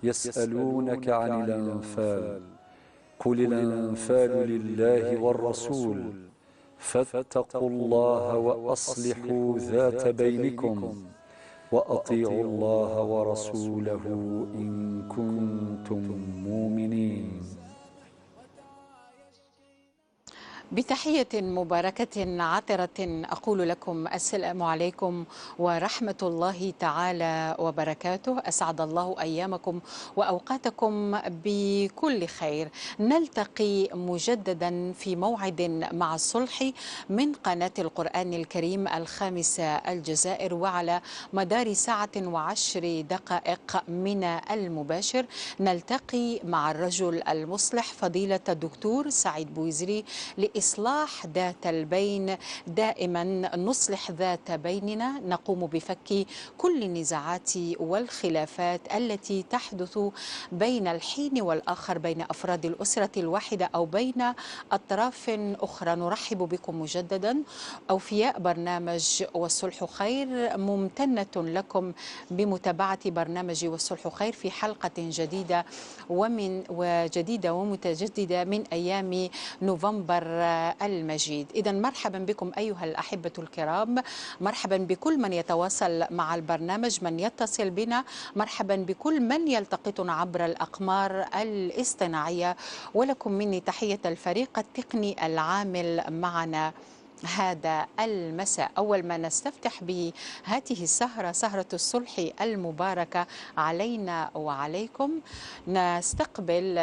يسألونك عن الأنفال قل الأنفال لله والرسول فاتقوا الله وأصلحوا ذات بينكم وأطيعوا الله ورسوله إن كنتم مؤمنين. بتحية مباركة عطرة أقول لكم السلام عليكم ورحمة الله تعالى وبركاته. أسعد الله أيامكم وأوقاتكم بكل خير. نلتقي مجددا في موعد مع الصلح من قناة القرآن الكريم الخامسة الجزائر، وعلى مدار 1:10 من المباشر نلتقي مع الرجل المصلح فضيلة الدكتور سعيد بويزري لإصلاح ذات البين. دائما نصلح ذات بيننا، نقوم بفك كل النزاعات والخلافات التي تحدث بين الحين والآخر بين أفراد الأسرة الواحدة أو بين أطراف أخرى. نرحب بكم مجددا أوفياء برنامج والصلح خير، ممتنة لكم بمتابعة برنامج والصلح خير في حلقة جديدة وجديدة ومتجددة من أيام نوفمبر المجيد. إذا مرحبا بكم أيها الأحبة الكرام، مرحبا بكل من يتواصل مع البرنامج، من يتصل بنا، مرحبا بكل من يلتقطنا عبر الأقمار الاصطناعية، ولكم مني تحية الفريق التقني العامل معنا هذا المساء. أول ما نستفتح به هذه السهرة، سهرة الصلح المباركة علينا وعليكم، نستقبل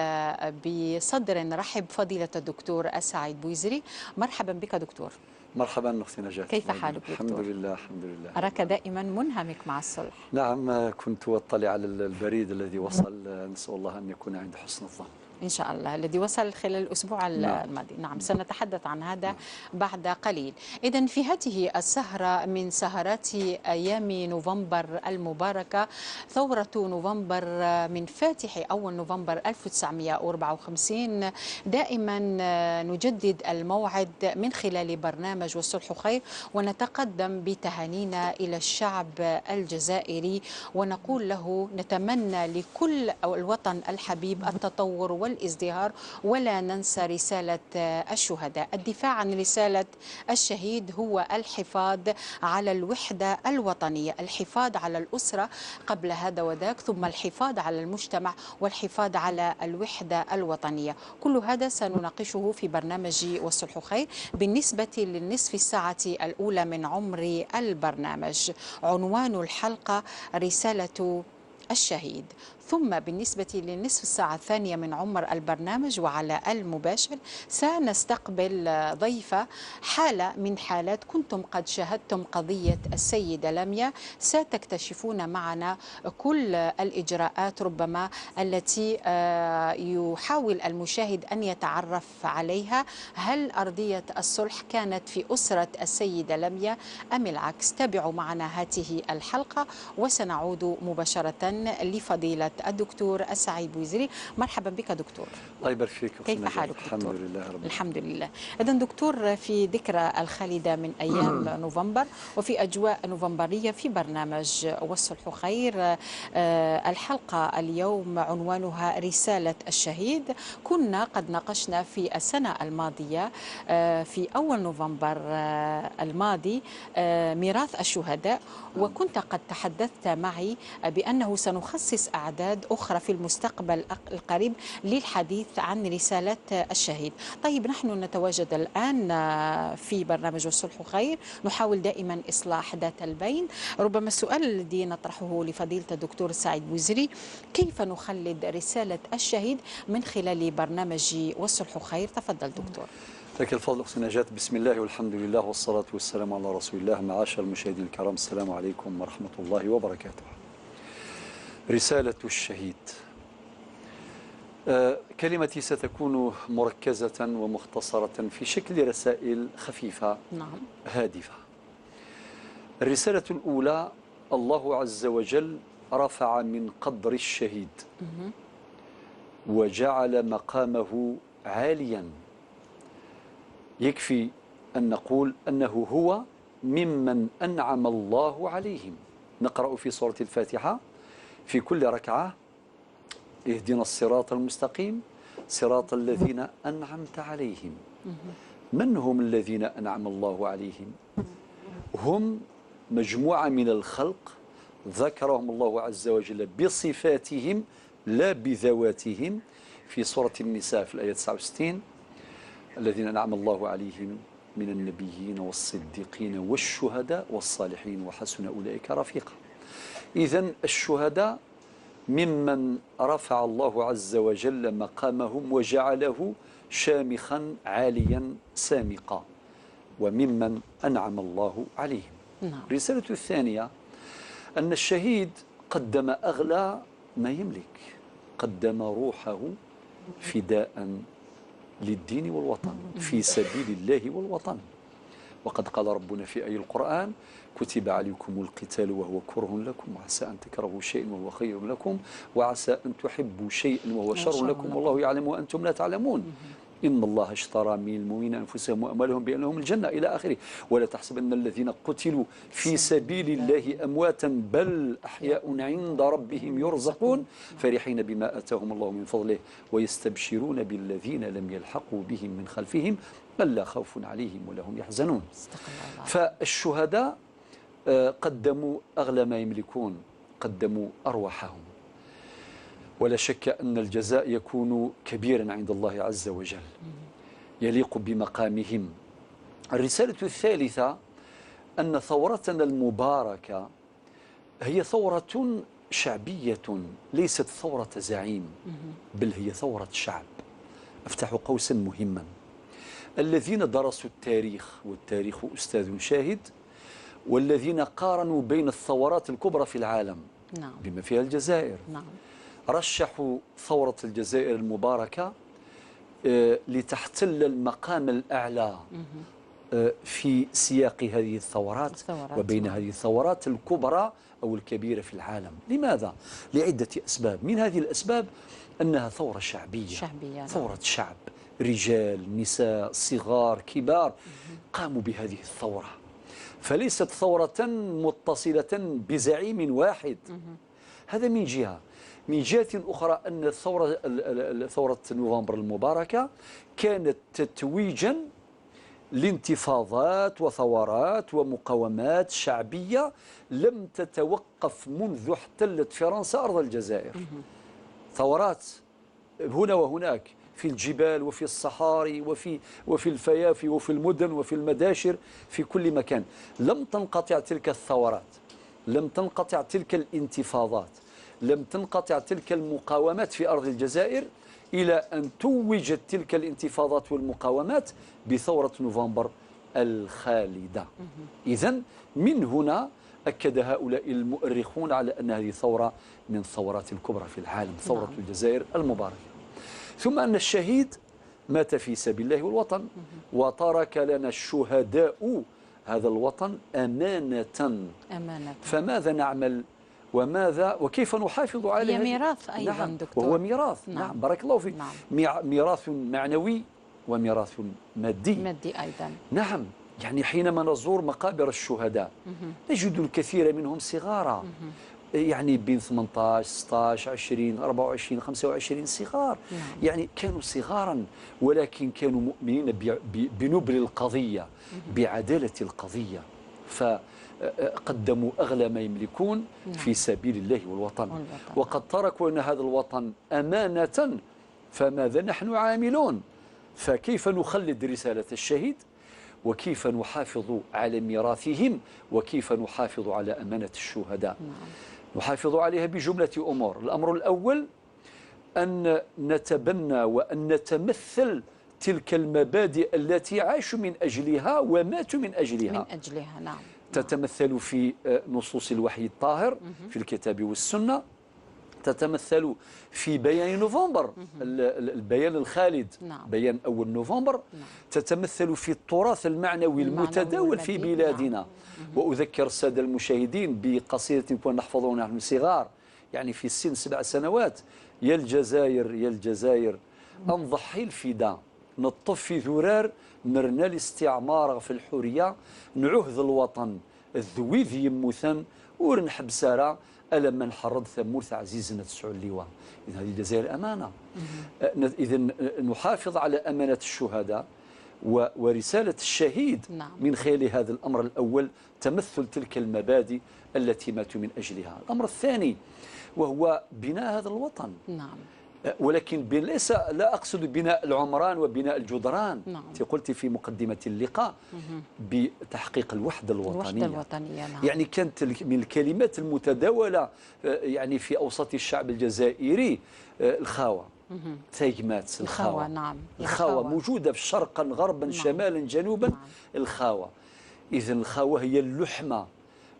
بصدر رحب فضيلة الدكتور السعيد بويزري. مرحبا بك دكتور. مرحبا أختي نجاة. كيف حالك دكتور؟ الحمد لله الحمد لله. أراك دائما منهمك مع الصلح. نعم، كنت أطلع على البريد الذي وصل، نسأل الله أن يكون عند حسن الظن إن شاء الله، الذي وصل خلال الأسبوع الماضي. نعم، سنتحدث عن هذا بعد قليل. إذن في هذه السهرة من سهرات أيام نوفمبر المباركة، ثورة نوفمبر من فاتح أول نوفمبر 1954، دائما نجدد الموعد من خلال برنامج والصلح خير، ونتقدم بتهانينا إلى الشعب الجزائري ونقول له نتمنى لكل الوطن الحبيب التطور والازدهار، ولا ننسى رسالة الشهداء. الدفاع عن رسالة الشهيد هو الحفاظ على الوحدة الوطنية، الحفاظ على الأسرة قبل هذا وذاك، ثم الحفاظ على المجتمع والحفاظ على الوحدة الوطنية. كل هذا سنناقشه في برنامج والصلح خير. بالنسبة للنصف الساعة الأولى من عمر البرنامج، عنوان الحلقة رسالة الشهيد. ثم بالنسبة للنصف الساعة الثانية من عمر البرنامج وعلى المباشر سنستقبل ضيفة، حالة من حالات كنتم قد شاهدتم قضية السيدة لميا، ستكتشفون معنا كل الإجراءات ربما التي يحاول المشاهد أن يتعرف عليها. هل أرضية الصلح كانت في أسرة السيدة لميا أم العكس؟ تابعوا معنا هذه الحلقة وسنعود مباشرة لفضيلة الدكتور السعيد بويزري. مرحبا بك دكتور. الله يبارك فيك. كيف حالك دكتور؟ الحمد لله رب العالمين. الحمد لله. إذن دكتور، في ذكرى الخالدة من أيام نوفمبر وفي أجواء نوفمبرية في برنامج والصلح خير، الحلقة اليوم عنوانها رسالة الشهيد. كنا قد ناقشنا في السنة الماضية في أول نوفمبر الماضي ميراث الشهداء، وكنت قد تحدثت معي بأنه سنخصص أعداد أخرى في المستقبل القريب للحديث عن رسالة الشهيد. طيب، نحن نتواجد الآن في برنامج الصلح خير، نحاول دائما إصلاح ذات البين. ربما السؤال الذي نطرحه لفضيلة الدكتور سعيد بويزري، كيف نخلد رسالة الشهيد من خلال برنامج والصلح خير؟ تفضل دكتور. لك الفضل أختي نجاة. بسم الله والحمد لله والصلاة والسلام على رسول الله. معاشر المشاهدين الكرام، السلام عليكم ورحمة الله وبركاته. رسالة الشهيد، كلمتي ستكون مركزة ومختصرة في شكل رسائل خفيفة نعم هادفة. الرسالة الأولى: الله عز وجل رفع من قدر الشهيد وجعل مقامه عاليا. يكفي أن نقول أنه هو ممن أنعم الله عليهم. نقرأ في سورة الفاتحة في كل ركعة: اهدنا الصراط المستقيم صراط الذين أنعمت عليهم. من هم الذين أنعم الله عليهم؟ هم مجموعة من الخلق ذكرهم الله عز وجل بصفاتهم لا بذواتهم في سورة النساء في الآية 69: الذين أنعم الله عليهم من النبيين والصديقين والشهداء والصالحين وحسن أولئك رفيقا. إذن الشهداء ممن رفع الله عز وجل مقامهم وجعله شامخا عاليا سامقا، وممن أنعم الله عليهم. نعم. الرسالة الثانية أن الشهيد قدم أغلى ما يملك، قدم روحه فداء للدين والوطن، في سبيل الله والوطن. وقد قال ربنا في آية القرآن: كتب عليكم القتال وهو كره لكم وعسى أن تكرهوا شيئا وهو خير لكم وعسى أن تحبوا شيئا وهو شر لكم والله يعلم وأنتم لا تعلمون. إن الله اشترى من المؤمنين أنفسهم وأموالهم بأن لهم الجنة إلى آخره. ولا تحسبن الذين قتلوا في سبيل الله أمواتا بل أحياء عند ربهم يرزقون فرحين بما آتاهم الله من فضله ويستبشرون بالذين لم يلحقوا بهم من خلفهم ألا خوف عليهم ولا هم يحزنون. فالشهداء قدموا أغلى ما يملكون، قدموا أرواحهم، ولا شك أن الجزاء يكون كبيرا عند الله عز وجل يليق بمقامهم. الرسالة الثالثة أن ثورتنا المباركة هي ثورة شعبية، ليست ثورة زعيم، بل هي ثورة شعب. أفتح قوسا مهما: الذين درسوا التاريخ، والتاريخ أستاذ شاهد، والذين قارنوا بين الثورات الكبرى في العالم، نعم، بما فيها الجزائر، نعم، رشحوا ثورة الجزائر المباركة لتحتل المقام الأعلى في سياق هذه الثورات وبين هذه الثورات الكبرى أو الكبيرة في العالم. لماذا؟ لعدة أسباب. من هذه الأسباب أنها ثورة شعبية، ثورة شعب، رجال، نساء، صغار، كبار، قاموا بهذه الثورة. فليست ثورة متصلة بزعيم واحد. هذا من جهة. من جهة أخرى أن ثورة نوفمبر المباركة كانت تتويجا لانتفاضات وثورات ومقاومات شعبية لم تتوقف منذ احتلت فرنسا أرض الجزائر. ثورات هنا وهناك، في الجبال وفي الصحاري وفي الفيافي وفي المدن وفي المداشر، في كل مكان. لم تنقطع تلك الثورات، لم تنقطع تلك الانتفاضات، لم تنقطع تلك المقاومات في أرض الجزائر، إلى أن توجت تلك الانتفاضات والمقاومات بثورة نوفمبر الخالدة. إذن من هنا أكد هؤلاء المؤرخون على أن هذه ثورة من الثورات الكبرى في العالم، ثورة الجزائر المباركة. ثم أن الشهيد مات في سبيل الله والوطن، وترك لنا الشهداء هذا الوطن أمانة. أمانة. فماذا نعمل وماذا وكيف نحافظ عليه؟ هي ميراث أيضا، نعم، دكتور، وهو ميراث، نعم. نعم، بارك الله فيك. نعم. ميراث معنوي وميراث مادي. مادي أيضا، نعم. يعني حينما نزور مقابر الشهداء نجد الكثير منهم صغارا، يعني بين 18 16 20 24 25 صغار. نعم. يعني كانوا صغارا ولكن كانوا مؤمنين بنبل القضية، بعدالة القضية، فقدموا أغلى ما يملكون، نعم، في سبيل الله والوطن. وقد تركوا لنا هذا الوطن أمانة، فماذا نحن عاملون؟ فكيف نخلد رسالة الشهيد؟ وكيف نحافظ على ميراثهم؟ وكيف نحافظ على أمانة الشهداء؟ نعم. نحافظ عليها بجملة أمور. الأمر الأول أن نتبنى وأن نتمثل تلك المبادئ التي عاشوا من أجلها وماتوا من أجلها. من أجلها، نعم. تتمثل في نصوص الوحي الطاهر، في الكتاب والسنة، تتمثل في بيان نوفمبر، البيان الخالد، نعم، بيان أول نوفمبر، نعم، تتمثل في التراث المعنوي المتداول في بلادنا. نعم. وأذكر السادة المشاهدين بقصيدة كنا نحفظها نحن صغار، يعني في سن 7 سنوات: يا الجزائر يا الجزائر أنضحي الفداء، نطفي ذرار مرنا الاستعمار في الحرية، نعهد الوطن الذويذ يموثن ورنحب سارة ألا من حرض ثمورث عزيزنا تسعو اللواء. إذن هذه الجزائر أمانة. إذن نحافظ على أمانة الشهداء ورسالة الشهيد. نعم. من خلال هذا الأمر الأول تمثل تلك المبادئ التي ماتوا من أجلها. الأمر الثاني وهو بناء هذا الوطن. نعم. ولكن ليس، لا أقصد بناء العمران وبناء الجدران. نعم. أنت قلت في مقدمة اللقاء بتحقيق الوحدة الوطنية. الوحدة الوطنية. نعم. يعني كانت من الكلمات المتداولة يعني في أوساط الشعب الجزائري الخاوة. تايمات الخاوة. نعم. الخاوة موجودة في شرقا غربا. نعم. شمالا جنوبا. نعم. الخاوة. إذن الخاوة هي اللحمة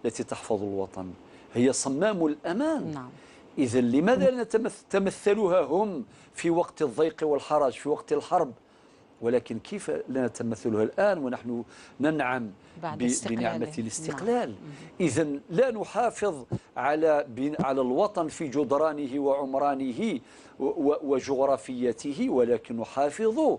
التي تحفظ الوطن، هي صمام الأمان. نعم. إذا لماذا لا تمثلوها هم في وقت الضيق والحرج، في وقت الحرب، ولكن كيف لا نتمثلها الآن ونحن ننعم بنعمة الاستقلال؟ نعم. إذا لا نحافظ على الوطن في جدرانه وعمرانه وجغرافيته، ولكن نحافظ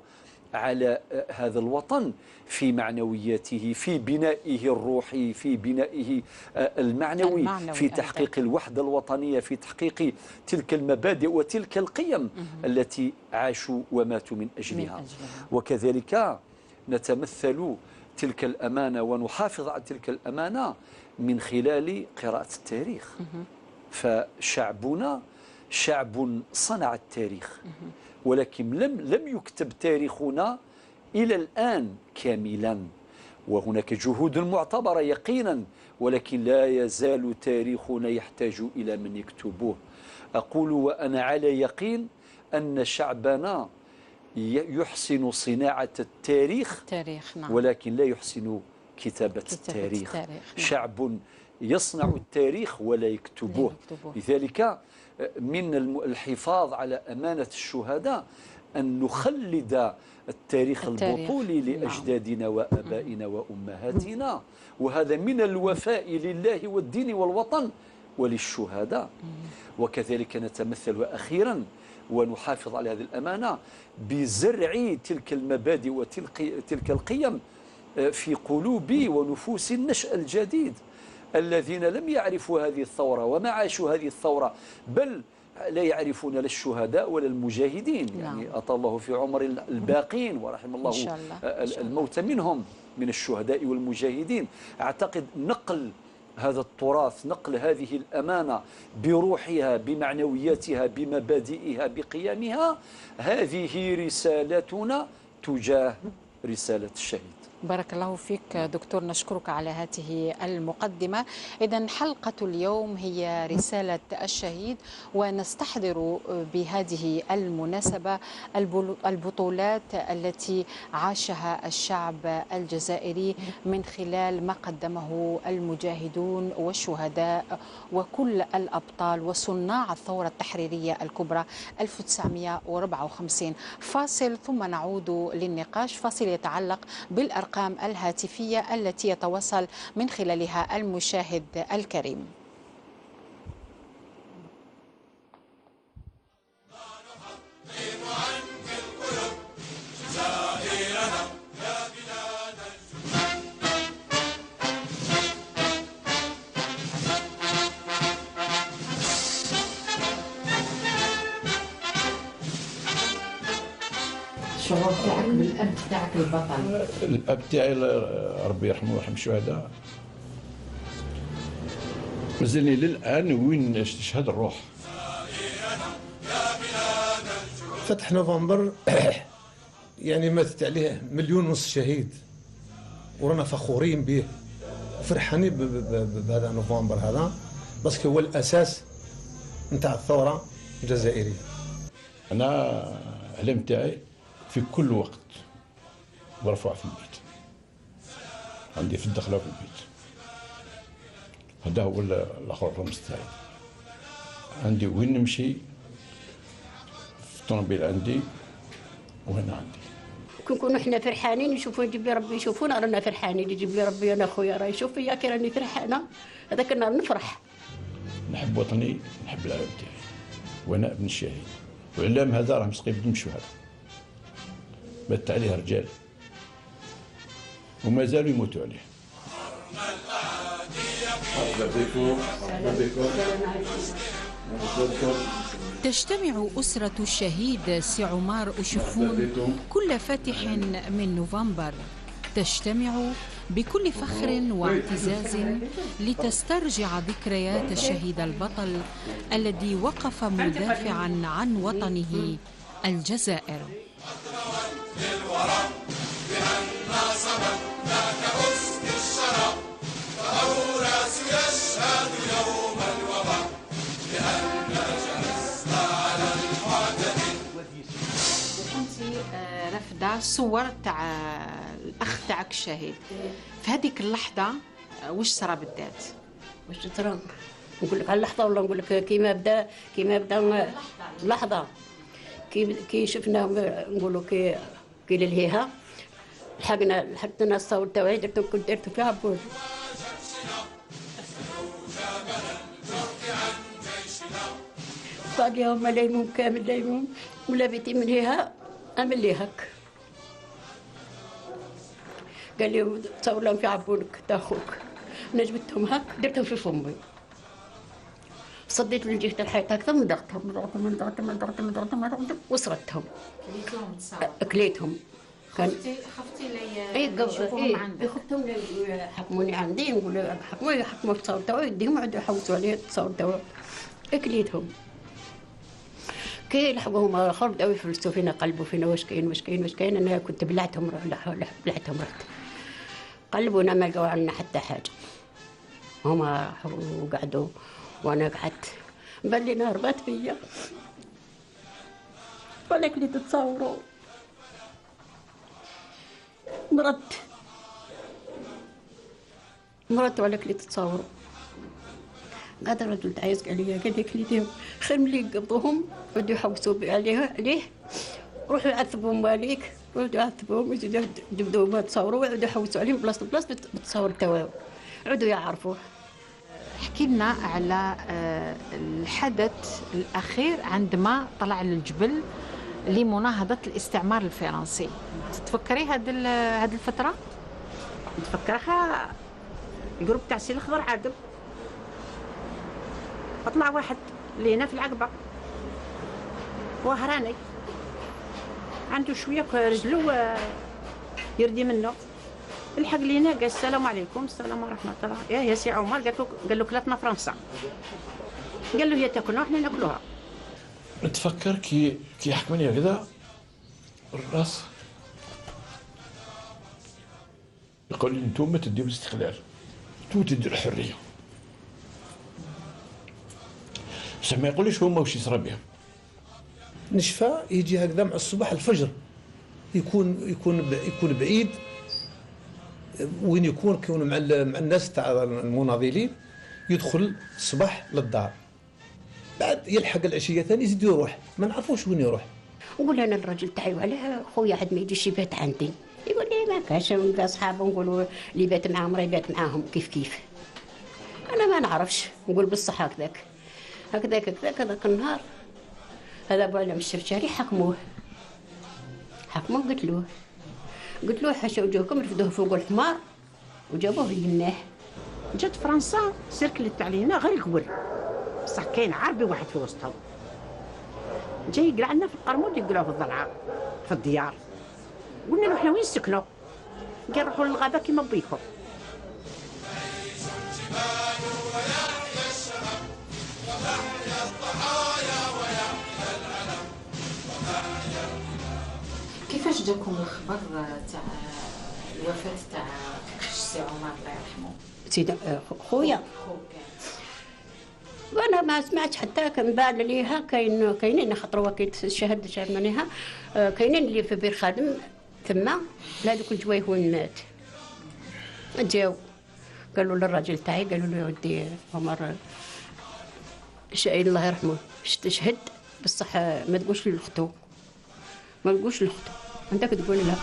على هذا الوطن في معنوياته، في بنائه الروحي، في بنائه المعنوي، في تحقيق الوحدة الوطنية، في تحقيق تلك المبادئ وتلك القيم التي عاشوا وماتوا من أجلها. وكذلك نتمثل تلك الأمانة ونحافظ على تلك الأمانة من خلال قراءة التاريخ. فشعبنا شعب صنع التاريخ، ولكن لم يكتب تاريخنا إلى الآن كاملا، وهناك جهود معتبرة يقينا، ولكن لا يزال تاريخنا يحتاج إلى من يكتبوه. أقول وأنا على يقين أن شعبنا يحسن صناعة التاريخ، نعم. ولكن لا يحسن كتابة التاريخ. نعم. شعب يصنع التاريخ ولا يكتبوه. لذلك من الحفاظ على أمانة الشهداء أن نخلد التاريخ البطولي لأجدادنا وأبائنا وأمهاتنا، وهذا من الوفاء لله والدين والوطن وللشهداء. وكذلك نتمثل أخيرا ونحافظ على هذه الأمانة بزرع تلك المبادئ وتلك القيم في قلوب ونفوس النشء الجديد الذين لم يعرفوا هذه الثورة وما عاشوا هذه الثورة، بل لا يعرفون لا الشهداء ولا المجاهدين. يعني أطال الله في عمر الباقين ورحم الله الموت منهم من الشهداء والمجاهدين. أعتقد نقل هذا التراث، نقل هذه الأمانة بروحها، بمعنوياتها، بمبادئها، بقيمها، هذه رسالتنا تجاه رسالة الشهيد. بارك الله فيك دكتور، نشكرك على هذه المقدمة. إذن حلقة اليوم هي رسالة الشهيد، ونستحضر بهذه المناسبة البطولات التي عاشها الشعب الجزائري من خلال ما قدمه المجاهدون والشهداء وكل الأبطال وصناع الثورة التحريرية الكبرى 1954. فاصل ثم نعود للنقاش، فاصل يتعلق بالأرقام الهاتفية التي يتواصل من خلالها المشاهد الكريم. الشعور تاعك بالاب تاعك البطل؟ الاب تاعي ربي يرحمه ويرحم الشهداء، مازالني للان وين تشهد الروح. فتح نوفمبر يعني ماتت عليه 1.5 مليون شهيد، ورانا فخورين به وفرحانين بهذا نوفمبر هذا، parce que هو الاساس نتاع الثورة الجزائرية. انا العلم تاعي في كل وقت مرفوع في البيت، عندي في الدخلة وفي البيت، هذا هو الاخر الرمز تاعي. عندي وين نمشي في الطوموبيل عندي وهنا عندي. كي نكونوا حنا فرحانين يشوفون يجيب لي ربي يشوفونا رانا فرحانين، يجيب لي ربي انا خويا راه يشوف فيا كي راني فرحانة، هذاك النهار نفرح. نحب وطني، نحب العالم تاعي، وانا ابن الشهيد، والعلام هذا راه مسقي بدم الشهداء، مات عليه رجال وما زالوا يموتوا عليه. مرحبا بكم، مرحبا بكم. تجتمع أسرة الشهيد سي عمر أوشفون كل فاتح من نوفمبر، تجتمع بكل فخر واعتزاز لتسترجع ذكريات الشهيد البطل الذي وقف مدافعا عن وطنه الجزائر. رافده صور تاع الاخ تاعك الشهيد، في هذيك اللحظة واش صرا بالذات؟ واش صرا؟ نقول لك على اللحظة ولا نقول لك كيما بدا؟ كيما بدا اللحظة كي شفناهم نقولوا كي للهيها لحقنا الصور تاعي، درتو كنت درتو فيها بوج. باقيهم ليمون كامل ليمون ولا بيتي من هيها عمل لي هك. قال لي تصور لهم في عبونك تاع خوك. انا جبتهم هك درتهم في فمي، صديت من جهة الحيط هكذا وضغطهم ضغطهم ضغطهم ضغطهم ضغطهم وسردتهم. كليتهم تصور؟ كليتهم. خفتي لي يشوفوهم عندك؟ خفتهم يحكموني عندي، نقول حكموني يحكموا في التصاور تاعو يديهم يعودوا يحوسوا عليه التصاور تاعو. كليتهم. كي لحقوهم الاخر بداو يفلسوا فينا، قلبوا فينا واش كاين واش كاين واش كاين. انا كنت بلعتهم، بلعتهم رحت قلبونا ما لقاو عندنا حتى حاجة. هما راحوا وقعدوا وانا قعدت، بان لي هربات فيا ولكن اللي تتصوروا مرضت مرضت ولكن اللي تتصوروا. هذا الرجل تعايز عليا قال لي كليتيهم خير من اللي يقبضوهم يعودوا يحوسوا عليه، روحوا يعذبوا مواليك، يعودوا يعذبوهم يزيدوا يجبدوهم تصوروا ويعودوا يحوسوا عليهم بلاصة بلاصة بالتصاور تاعو يعودوا يعرفوه. احكي لنا على الحدث الأخير عندما طلع للجبل لمناهضة الاستعمار الفرنسي، تتفكري هذه الفترة؟ نتفكرها ال groupe تاع سي الأخضر عاقب، طلع واحد لينا في العقبة وهراني عنده شوية رجلو يردي منه، الحق لينا قال السلام عليكم السلام ورحمة الله، يا سي عمر قال له كلاتنا فرنسا، قال له هي تاكلنا وحنا ناكلوها. نتفكر كي حكمني هكذا الراس يقول لي انتم تديو الاستقلال، انتم تديو الحرية. بصح ما يقوليش هما واش يصرى بهم. نشفى يجي هكذا مع الصباح الفجر، يكون بعيد وين يكون مع الناس تاع المناضلين، يدخل الصباح للدار، بعد يلحق العشية ثاني يزيد يروح، ما نعرفوش وين يروح. نقول انا الراجل تاعي وعلاه خويا عاد ما يجيش يبات عندي، يقول لي ما كاش اصحابه، نقولوا اللي بات معاهم راه يبات معاهم كيف كيف. انا ما نعرفش، نقول بالصح هكذاك هكذاك هكذاك. هذاك النهار هذا بوعلم الشفشاري حكموه قتلوه قتلوه حاشا وجوهكم، رفدوه فوق الحمار وجابوه ليماه. جات فرنسا سيركلت علينا غير الكبر، بصح كاين عربي واحد في وسطهم جاي يقلع لنا في القرمود، يقلعوه في الضلعه في الديار. قلنا له حنا وين سكنوا؟ قال روحوا للغابه كيما بيكم. كيفاش جاكم الخبر تاع الوفاة تاع السي عمر الله يرحمه؟ سيدي خويا وانا ما سمعتش حتى كان بان ليها كاينين خاطر هو كيتشهد شهد كاينين اللي في بير خادم ثما لهذوك الجوايه وين مات. جاو قالوا للراجل تاعي، قالوا له يا ودي عمر شايل الله يرحمه شهد، بصح ما تقولش لختو، ما تقولش لختو، عندك تقول لها.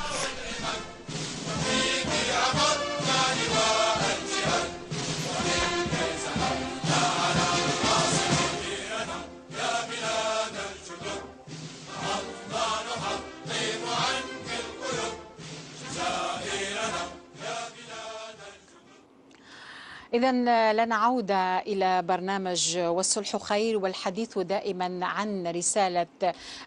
إذا لنا عودة إلى برنامج والصلح خير، والحديث دائما عن رسالة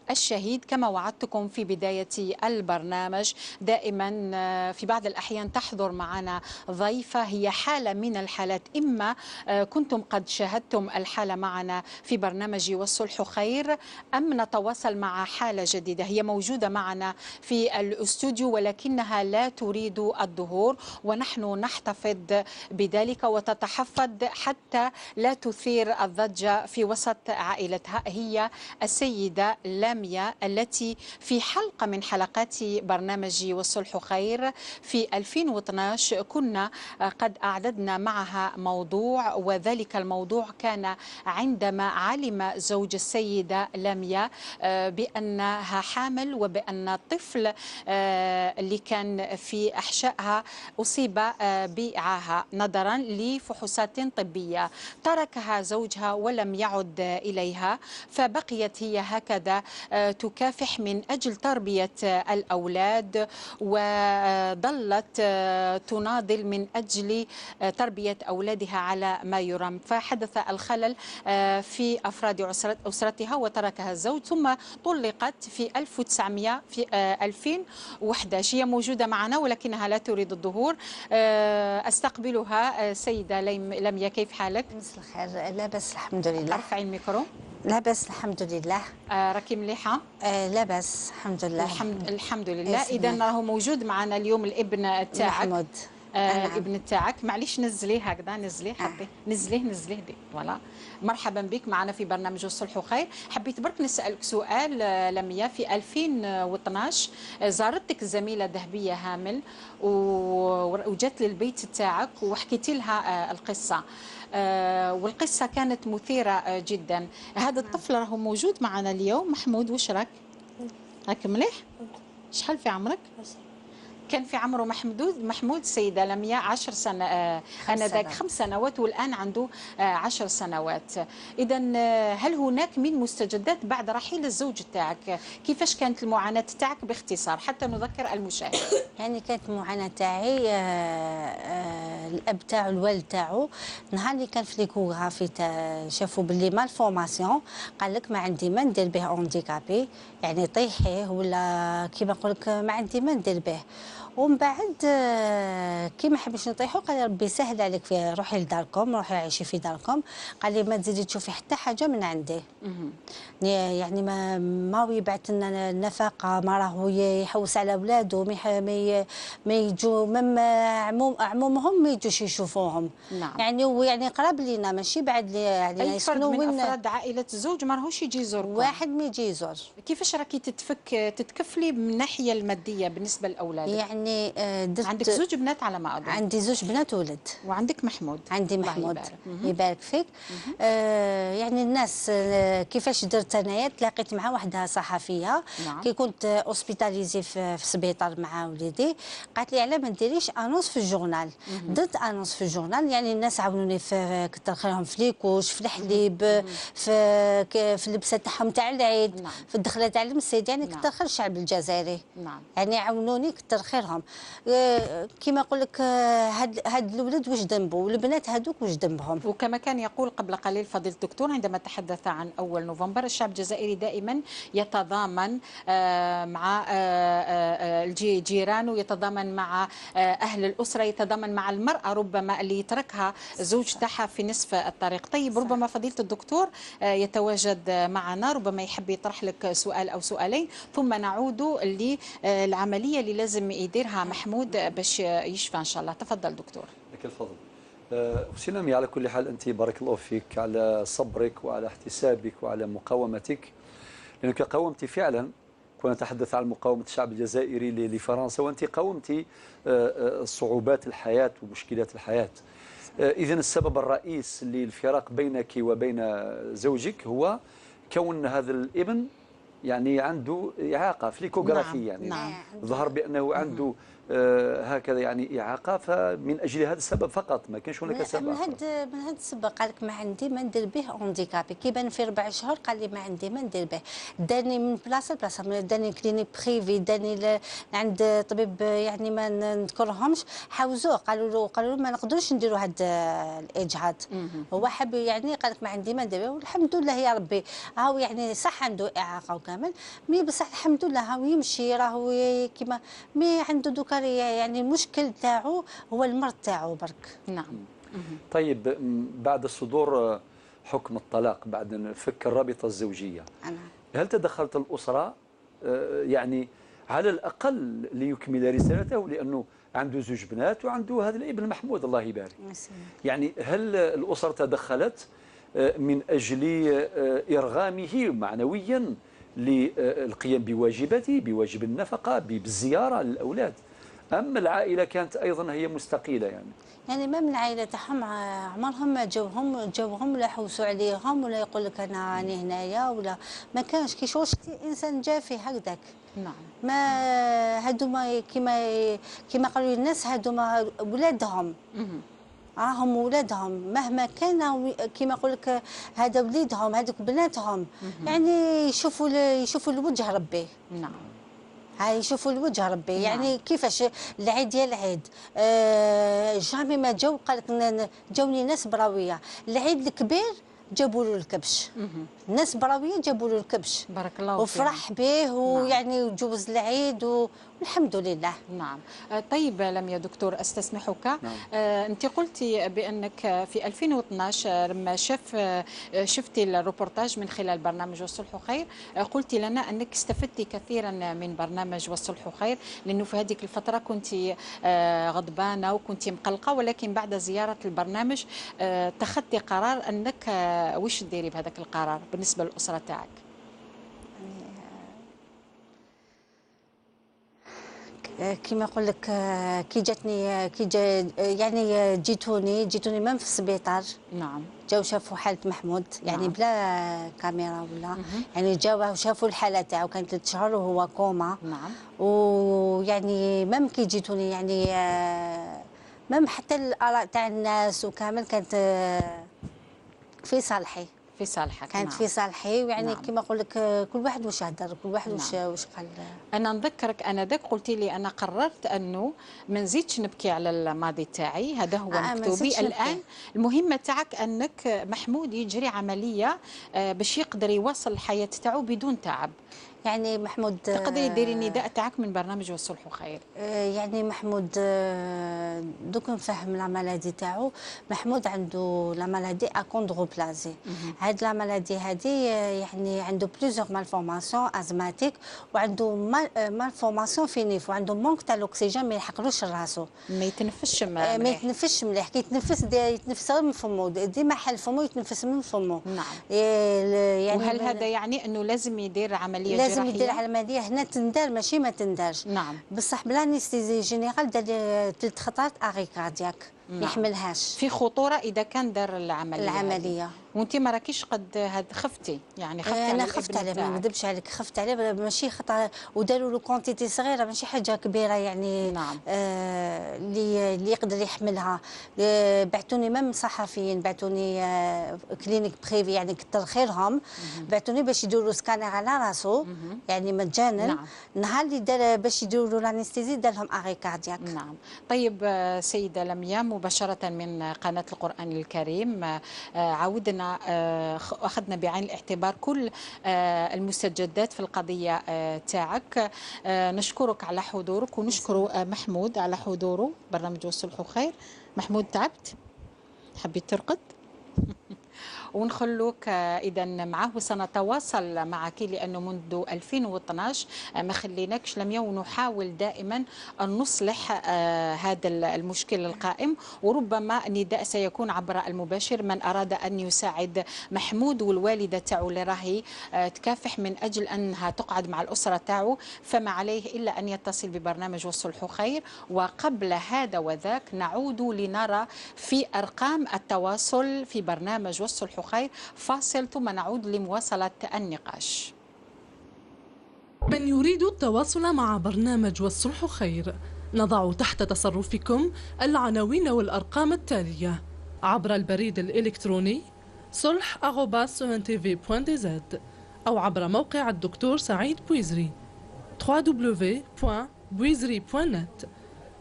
الشهيد كما وعدتكم في بداية البرنامج. دائما في بعض الأحيان تحضر معنا ضيفة هي حالة من الحالات، إما كنتم قد شاهدتم الحالة معنا في برنامج والصلح خير، أم نتواصل مع حالة جديدة هي موجودة معنا في الاستوديو ولكنها لا تريد الظهور، ونحن نحتفظ بذلك وتتحفظ حتى لا تثير الضجة في وسط عائلتها. هي السيدة لاميا التي في حلقة من حلقات برنامج والصلح خير في 2012 كنا قد أعددنا معها موضوع، وذلك الموضوع كان عندما علم زوج السيدة لاميا بأنها حامل وبأن الطفل اللي كان في أحشائها أصيب بعاهة نظرا لفحوصات طبية. تركها زوجها ولم يعد إليها، فبقيت هي هكذا تكافح من أجل تربية الأولاد، وظلت تناضل من أجل تربية أولادها على ما يرام. فحدث الخلل في أفراد أسرتها وتركها الزوج، ثم طلقت في 2011. هي موجودة معنا ولكنها لا تريد الظهور. أستقبلها. سيدة لميا، كيف حالك؟ مساء الخير. لا بأس الحمد لله. ارفعي الميكرو. لا بأس الحمد لله. راكي مليحة؟ لا بأس الحمد لله. الحمد لله. إذا راهو موجود معنا اليوم الابن تاعك محمود. الابن تاعك، معليش نزليه هكذا، نزليه حطيه، نزليه نزليه دي voilà. مرحبا بك معنا في برنامج الصلح خير. حبيت برك نسالك سؤال لميا، في 2012 زارتك الزميلة ذهبية هامل وجات للبيت تاعك وحكيتي لها القصة، والقصه كانت مثيرة جدا. هذا الطفل راهو موجود معنا اليوم. محمود، واش راك؟ راك مليح؟ شحال في عمرك؟ كان في عمره محمود سيدة لميا 10 سنوات، آنذاك 5 سنوات، والآن عنده 10 سنوات. إذا هل هناك من مستجدات بعد رحيل الزوج تاعك؟ كيفاش كانت المعاناة تاعك باختصار حتى نذكر المشاهد؟ يعني كانت المعاناة تاعي، الأب تاعو الوالد تاعو نهار اللي كان في l'échographie شافوا باللي malformation، قال لك ما عندي ما ندير به handicapé، يعني طيحيه ولا كيما نقول لك ما عندي ما ندير به. ومن بعد كي ما حبيتش نطيحو قال لي ربي سهل عليك، في روحي لداركم، روحي عيشي في داركم. قال لي ما تزيدي تشوفي حتى حاجة من عندي. يعني ما هو يبعث لنا النفقة، ما راهو يحوس على ولادو، ما يجوا même عمومهم ما يجوش يشوفوهم. نعم. يعني ويعني قراب لينا ماشي بعد لي، يعني اي فرد من افراد عائلة الزوج ما راهوش يجي يزور، واحد ما يجي يزور. كيفاش راكي تتكفلي من الناحية المادية بالنسبة لاولادك؟ يعني عندك زوج بنات على ما أظن. عندي زوج بنات وولد. وعندك محمود. عندي محمود يبارك فيك. يعني الناس كيفاش درت انايا، تلاقيت مع وحده صحفية. نعم. كي كنت hospitalisée في السبيطار مع وليدي، قالت لي علاه ما ديريش annonce في ال journal. درت annonce في ال journal، يعني الناس عاونوني في كثر خيرهم في les couches، في الحليب، في اللبسه تاعهم تاع العيد. نعم. في الدخلة تاع المسجد، يعني كثر خير الشعب الجزائري. نعم. يعني عاونوني كثر خيرهم. كيما نقول لك هاد الولد واش ذنبه والبنات هادوك واش ذنبهم. وكما كان يقول قبل قليل فضيلة الدكتور عندما تحدث عن 1 نوفمبر، الشعب الجزائري دائما يتضامن مع الجيران، ويتضامن مع أهل الأسرة، يتضامن مع المرأة ربما اللي يتركها زوج تاعها في نصف الطريق. طيب ربما فضيلة الدكتور يتواجد معنا، ربما يحب يطرح لك سؤال أو سؤالين، ثم نعود للعملية اللي لازم يديرها محمود باش يشفى إن شاء الله. تفضل دكتور. لك الفضل. أختي لميا، على كل حال أنت بارك الله فيك على صبرك وعلى احتسابك وعلى مقاومتك، لأنك قاومتي فعلا. كنا نتحدث عن مقاومة الشعب الجزائري لفرنسا، وأنت قاومتي صعوبات الحياة ومشكلات الحياة. إذن السبب الرئيس للفراق بينك وبين زوجك هو كون هذا الابن يعني عنده إعاقة في l'échographie. نعم. يعني نعم. ظهر بأنه عنده هكذا يعني إعاقة، فمن أجل هذا السبب فقط، ما كانش هناك سبب. من هذا السبب قال لك ما عندي ما ندير به handicapé، كي بان في 4 شهور قال لي ما عندي ما ندير به، داني من بلاصة لبلاصه، داني clinique privée، داني عند طبيب يعني ما نذكرهمش، حاوزوه قالوا له ما نقدروش نديروا هذا الإجهاض. هو حب يعني قال لك ما عندي ما ندير به، والحمد لله يا ربي هاو يعني صح عنده إعاقة وكامل، mais بصح الحمد لله هاو يمشي، راهو كيما mais عنده دوكا يعني المشكل تاعو هو المرض تاعو برك. نعم. طيب بعد صدور حكم الطلاق، بعد فك الرابطة الزوجية، هل تدخلت الأسرة يعني على الأقل ليكمل رسالته، لأنه عنده زوج بنات وعنده هذا الابن محمود الله يبارك، يعني هل الأسرة تدخلت من أجل إرغامه معنويا للقيام بواجباته، بواجب النفقة، بالزيارة للأولاد، أما العائلة كانت أيضا هي مستقيلة؟ يعني ما من العائلة تاعهم عمرهم ما جاوهم ولا حوسوا عليهم ولا يقول لك أنا راني هنايا ولا ما كانش. كي شغل شتي إنسان جافي هكذاك. نعم. ما هادوما كيما قالوا الناس هادوما ولادهم، راهم ولادهم مهما كان، كيما نقول لك هذا وليدهم، هذوك بناتهم، يعني يشوفوا الوجه ربي. نعم. هاي يشوفوا الوجه ربي. نعم. يعني كيفاش العيد يا العيد، jamais ما جاو قال لك جاوني ناس براويه، العيد الكبير جابوا له الكبش، الناس براويه جابوا له الكبش، بارك الله فيك، وفرح به ويعني وجوز العيد والحمد لله. نعم. طيب لم يا دكتور استسمحك. نعم. انت قلتي بانك في 2012 لما شفتي الروبورتاج من خلال برنامج والصلح خير، قلتي لنا انك استفدتي كثيرا من برنامج والصلح خير، لانه في هذيك الفترة كنت غضبانه وكنت مقلقة، ولكن بعد زيارة البرنامج اتخذتي قرار انك وش ديري بهذاك القرار بالنسبة للاسرة تاعك؟ كيما نقول لك كي جاتني يعني جيتوني même في السبيطار. نعم. جاو شافوا حاله محمود يعني. نعم. بلا كاميرا ولا يعني جاو وشافوا الحالة تاعو، كان 3 شهور وهو كوما. نعم. ويعني même كي جيتوني يعني même حتى الاراء تاع الناس وكامل كانت في صالحي. في صالحك. كانت. نعم. في صالحي، ويعني. نعم. كما نقول لك كل واحد واش هدر، كل واحد. نعم. واش قال. انا نذكرك انا ذاك قلتي لي انا قررت انه ما نزيدش نبكي على الماضي تاعي، هذا هو مكتوبي الان. المهمة تاعك انك محمود يجري عملية باش يقدر يواصل الحياة تاعو بدون تعب. يعني محمود تقدري ديري النداء تاعك من برنامج والصلح خير. يعني محمود دوك نفهم la maladie تاعو. محمود عنده la maladie achondroplasie. هاد la maladie هادي يعني عنده plusieurs malformations، asthmatique، وعنده malformation في نيف، وعنده manque تاع الاكسجين، ما يلحقلوش راسو، ما يتنفسش مليح. ما يتنفسش مليح، كي يتنفس يتنفس غير من فمو، ديما حل فمو يتنفس من فمو. نعم. يعني وهل هذا يعني انه لازم يدير عملية؟ لازم يدير عملية، هنا تندار ماشي ما تندارش. نعم. بصح ب l'anesthésie générale دار 3 خطرات arrêt cardiaque. ما يحملهاش، في خطورة اذا كان دار العملية. وانت ما راكيش قد هاد خفتي يعني؟ خفتي انا خفت عليه، ما نكذبش عليك، خفت عليه، ماشي خطر، وداروا له quantité صغيرة ماشي حاجة كبيرة يعني. نعم. اللي يقدر يحملها. بعثوني même صحفيين، بعثوني clinique privée يعني كثر خيرهم، بعثوني باش يديروا له سكانر على راسو يعني مجانا. نعم. النهار اللي دار باش يديروا له l'anesthésie دار لهم arrêt cardiaque. نعم. طيب سيده لميا، مباشرة من قناة القران الكريم عودنا أخذنا بعين الاعتبار كل المستجدات في القضية تاعك. نشكرك على حضورك، ونشكر محمود على حضوره برنامج والصلح خير. محمود تعبت؟ حبيت ترقد؟ ونخلوك اذا معه، وسنتواصل معك لانه منذ 2012 ما خليناكش لميا، ونحاول دائما ان نصلح هذا المشكل القائم، وربما النداء سيكون عبر المباشر. من اراد ان يساعد محمود والوالدة تاعو اللي راهي تكافح من اجل انها تقعد مع الاسرة تاعو، فما عليه الا ان يتصل ببرنامج والصلح خير. وقبل هذا وذاك نعود لنرى في ارقام التواصل في برنامج والصلح خير. فاصل ثم نعود لمواصلة النقاش. من يريد التواصل مع برنامج والصلح خير نضع تحت تصرفكم العناوين والأرقام التالية عبر البريد الإلكتروني solh@entv.dz أو عبر موقع الدكتور سعيد بويزري www.bouizri.net.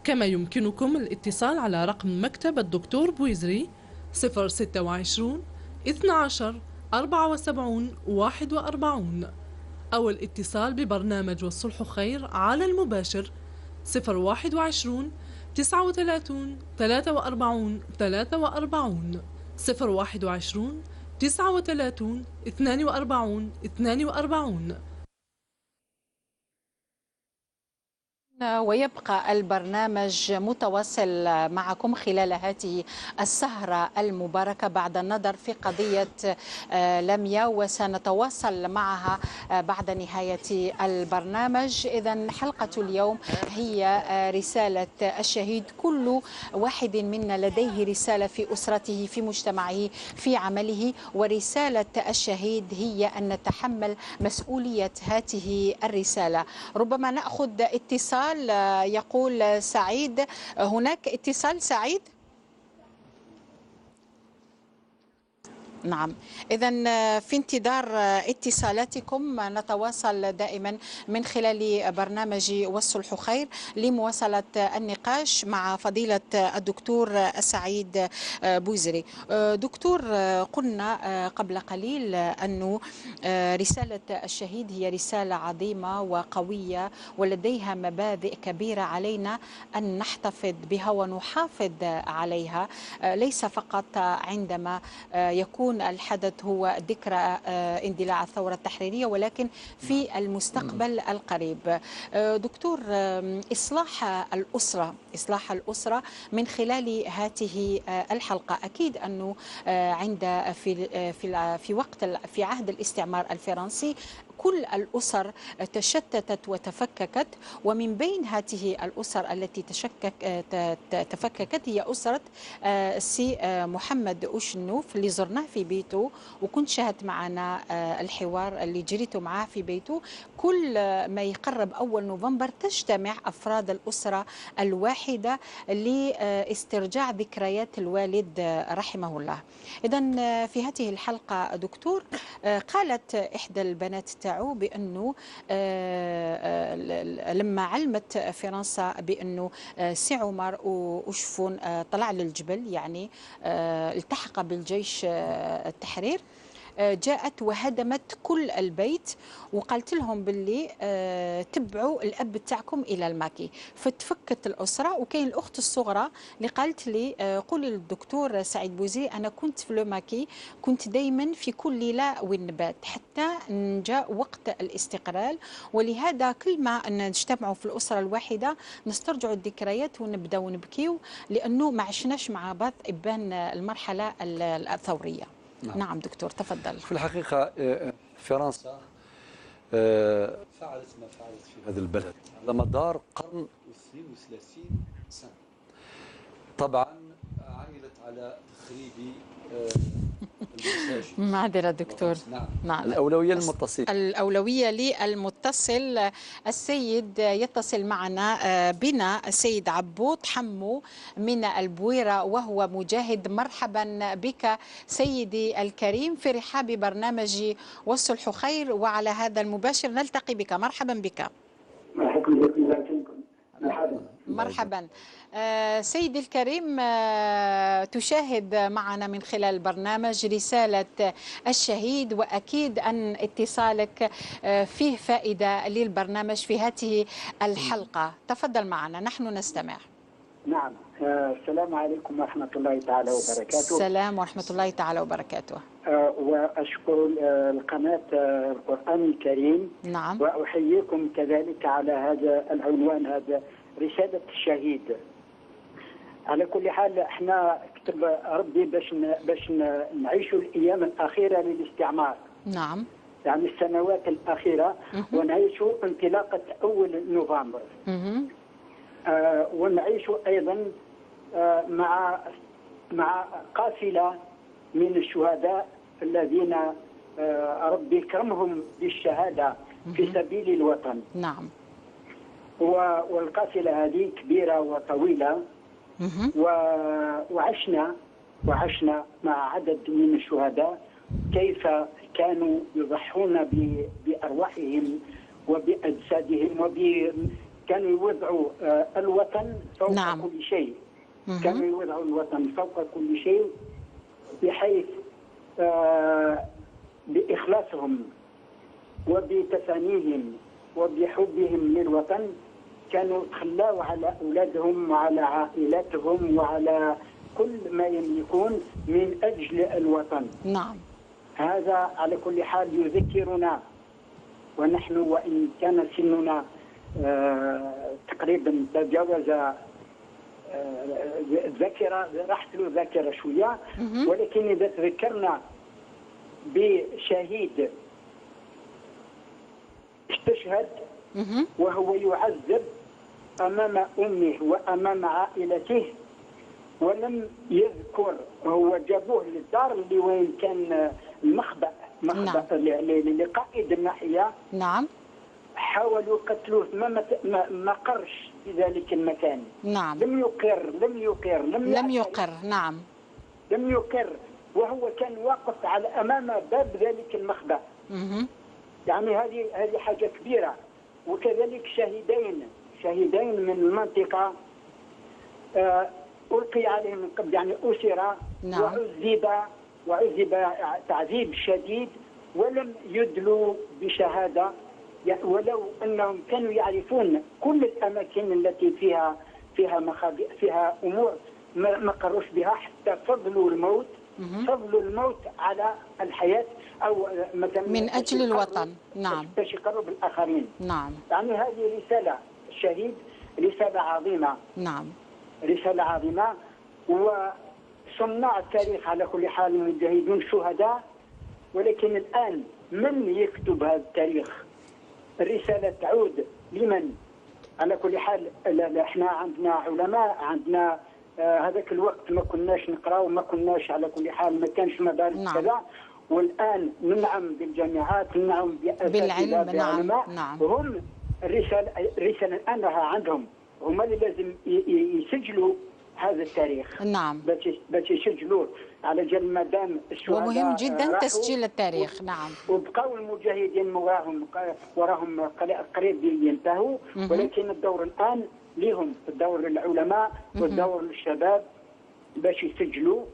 كما يمكنكم الاتصال على رقم مكتب الدكتور بويزري 026 12 74 41 أو الاتصال ببرنامج والصلح خير على المباشر 021 39 43 43 021 39 42 42. ويبقى البرنامج متواصل معكم خلال هذه السهرة المباركة بعد النظر في قضية لميا، وسنتواصل معها بعد نهاية البرنامج. إذا حلقة اليوم هي رسالة الشهيد. كل واحد منا لديه رسالة في أسرته، في مجتمعه، في عمله، ورسالة الشهيد هي أن نتحمل مسؤولية هذه الرسالة. ربما نأخذ اتصال. يقول سعيد، هناك اتصال سعيد؟ نعم، إذا في انتظار اتصالاتكم نتواصل دائما من خلال برنامج والصلح خير لمواصلة النقاش مع فضيلة الدكتور سعيد بويزري. دكتور، قلنا قبل قليل أن رسالة الشهيد هي رسالة عظيمة وقوية ولديها مبادئ كبيرة علينا أن نحتفظ بها ونحافظ عليها، ليس فقط عندما يكون الحدث هو ذكرى اندلاع الثورة التحريرية، ولكن في المستقبل القريب. دكتور، إصلاح الأسرة من خلال هذه الحلقة، أكيد أنه عند في في في وقت في عهد الاستعمار الفرنسي كل الأسر تشتتت وتفككت، ومن بين هذه الأسر التي تفككت هي أسرة السي محمد أوشنوف اللي زرناه في بيته، وكنت شاهدت معنا الحوار اللي جريته معاه في بيته. كل ما يقرب 1 نوفمبر تجتمع أفراد الأسرة الواحدة لاسترجاع ذكريات الوالد رحمه الله. إذا في هذه الحلقة دكتور، قالت إحدى البنات تاعو بأنه لما علمت فرنسا بأنه سي عمر أوشفون طلع للجبل، يعني التحق بالجيش التحرير، جاءت وهدمت كل البيت وقالت لهم باللي تبعوا الاب تاعكم الى الماكي. فتفكت الاسرة. وكاين الاخت الصغرى اللي قالت لي قولي للدكتور سعيد بويزري انا كنت في le maquis، كنت دائما في كل ليلة وين نبات حتى جاء وقت الاستقلال، ولهذا كل ما نجتمعوا في الاسرة الواحدة نسترجعوا الذكريات ونبداو نبكيو لانه ما عشناش مع بعض ابان المرحلة الثورية. نعم. نعم دكتور، تفضل. في الحقيقة فرنسا فعلت ما فعلت في هذا البلد على مدار قرن و32 سنة. طبعا عملت على تخريب المساجد. معذرة دكتور. نعم. نعم. الأولوية للمتصل. الأولوية للمتصل. السيد يتصل معنا بنا السيد عبوط حمو من البويرة وهو مجاهد. مرحبا بك سيدي الكريم في رحاب برنامج والصلح خير، وعلى هذا المباشر نلتقي بك. مرحبا بك. مرحبا. مرحبا سيدي الكريم، تشاهد معنا من خلال برنامج رسالة الشهيد، وأكيد أن اتصالك فيه فائدة للبرنامج في هذه الحلقة. تفضل معنا، نحن نستمع. نعم، السلام عليكم ورحمة الله تعالى وبركاته. السلام ورحمة الله تعالى وبركاته. وأشكر القناة القرآن الكريم. نعم. وأحييكم كذلك على هذا العنوان، هذا رسالة الشهيد. على كل حال احنا كتب ربي باش نعيشوا الايام الاخيرة للاستعمار. نعم. يعني السنوات الاخيرة، ونعيشوا انطلاقة 1 نوفمبر. ونعيشوا ايضا مع قافله من الشهداء الذين ربي كرمهم بالشهادة في سبيل الوطن. نعم. والقافلة هذه كبيرة وطويلة، وعشنا مع عدد من الشهداء كيف كانوا يضحون بأرواحهم وبأجسادهم، كانوا يوضعوا الوطن فوق كل شيء. كانوا يوضعوا الوطن فوق كل شيء، بحيث بإخلاصهم وبتفانيهم وبحبهم للوطن كانوا تخلاوا على أولادهم وعلى عائلاتهم وعلى كل ما يملكون من أجل الوطن. نعم. هذا على كل حال يذكرنا، ونحن وإن كان سننا تقريبا تجاوز الذاكرة، راحت له ذاكرة شوية، ولكن إذا تذكرنا بشهيد استشهد وهو يعذب أمام أمه وأمام عائلته ولم يذكر، هو جابوه للدار اللي وين كان المخبأ، مخبأ لقائد الناحية. نعم. حاولوا قتلوه، ما قرش في ذلك المكان. نعم. لم يقر، لم يقر، لم يقر. نعم. لم يقر، وهو كان واقف على أمام باب ذلك المخبأ. يعني هذه حاجة كبيرة. وكذلك شهيدين من المنطقة ألقي عليهم من قبل، يعني أسر. نعم. وعذب تعذيب شديد ولم يدلوا بشهادة، ولو أنهم كانوا يعرفون كل الأماكن التي فيها مخابئ، فيها أمور ما قروش بها، حتى فضلوا الموت، فضلوا الموت على الحياة، أو مثلا من أجل الوطن. نعم. باش يقروا بالآخرين. نعم. يعني هذه رسالة الشهيد، رسالة عظيمة. نعم. رسالة عظيمة، وصناع التاريخ على كل حال المجاهدون شهداء، ولكن الآن من يكتب هذا التاريخ؟ الرسالة تعود لمن؟ على كل حال احنا عندنا علماء، عندنا هذاك الوقت ما كناش نقراو، ما كناش على كل حال، ما كانش مدارس. نعم. كذا، والآن ننعم بالجامعات، ننعم بالعلم. بالعلماء. نعم. هم الرسالة الآن راها عندهم، هما اللي لازم يسجلوا هذا التاريخ. نعم. باش يسجلوه على جال مادام الشهداء، ومهم جدا تسجيل التاريخ. نعم. وبقاو المجاهدين وراهم قريب ينتهوا، ولكن الدور الآن لهم، الدور للعلماء والدور للشباب باش يسجلوا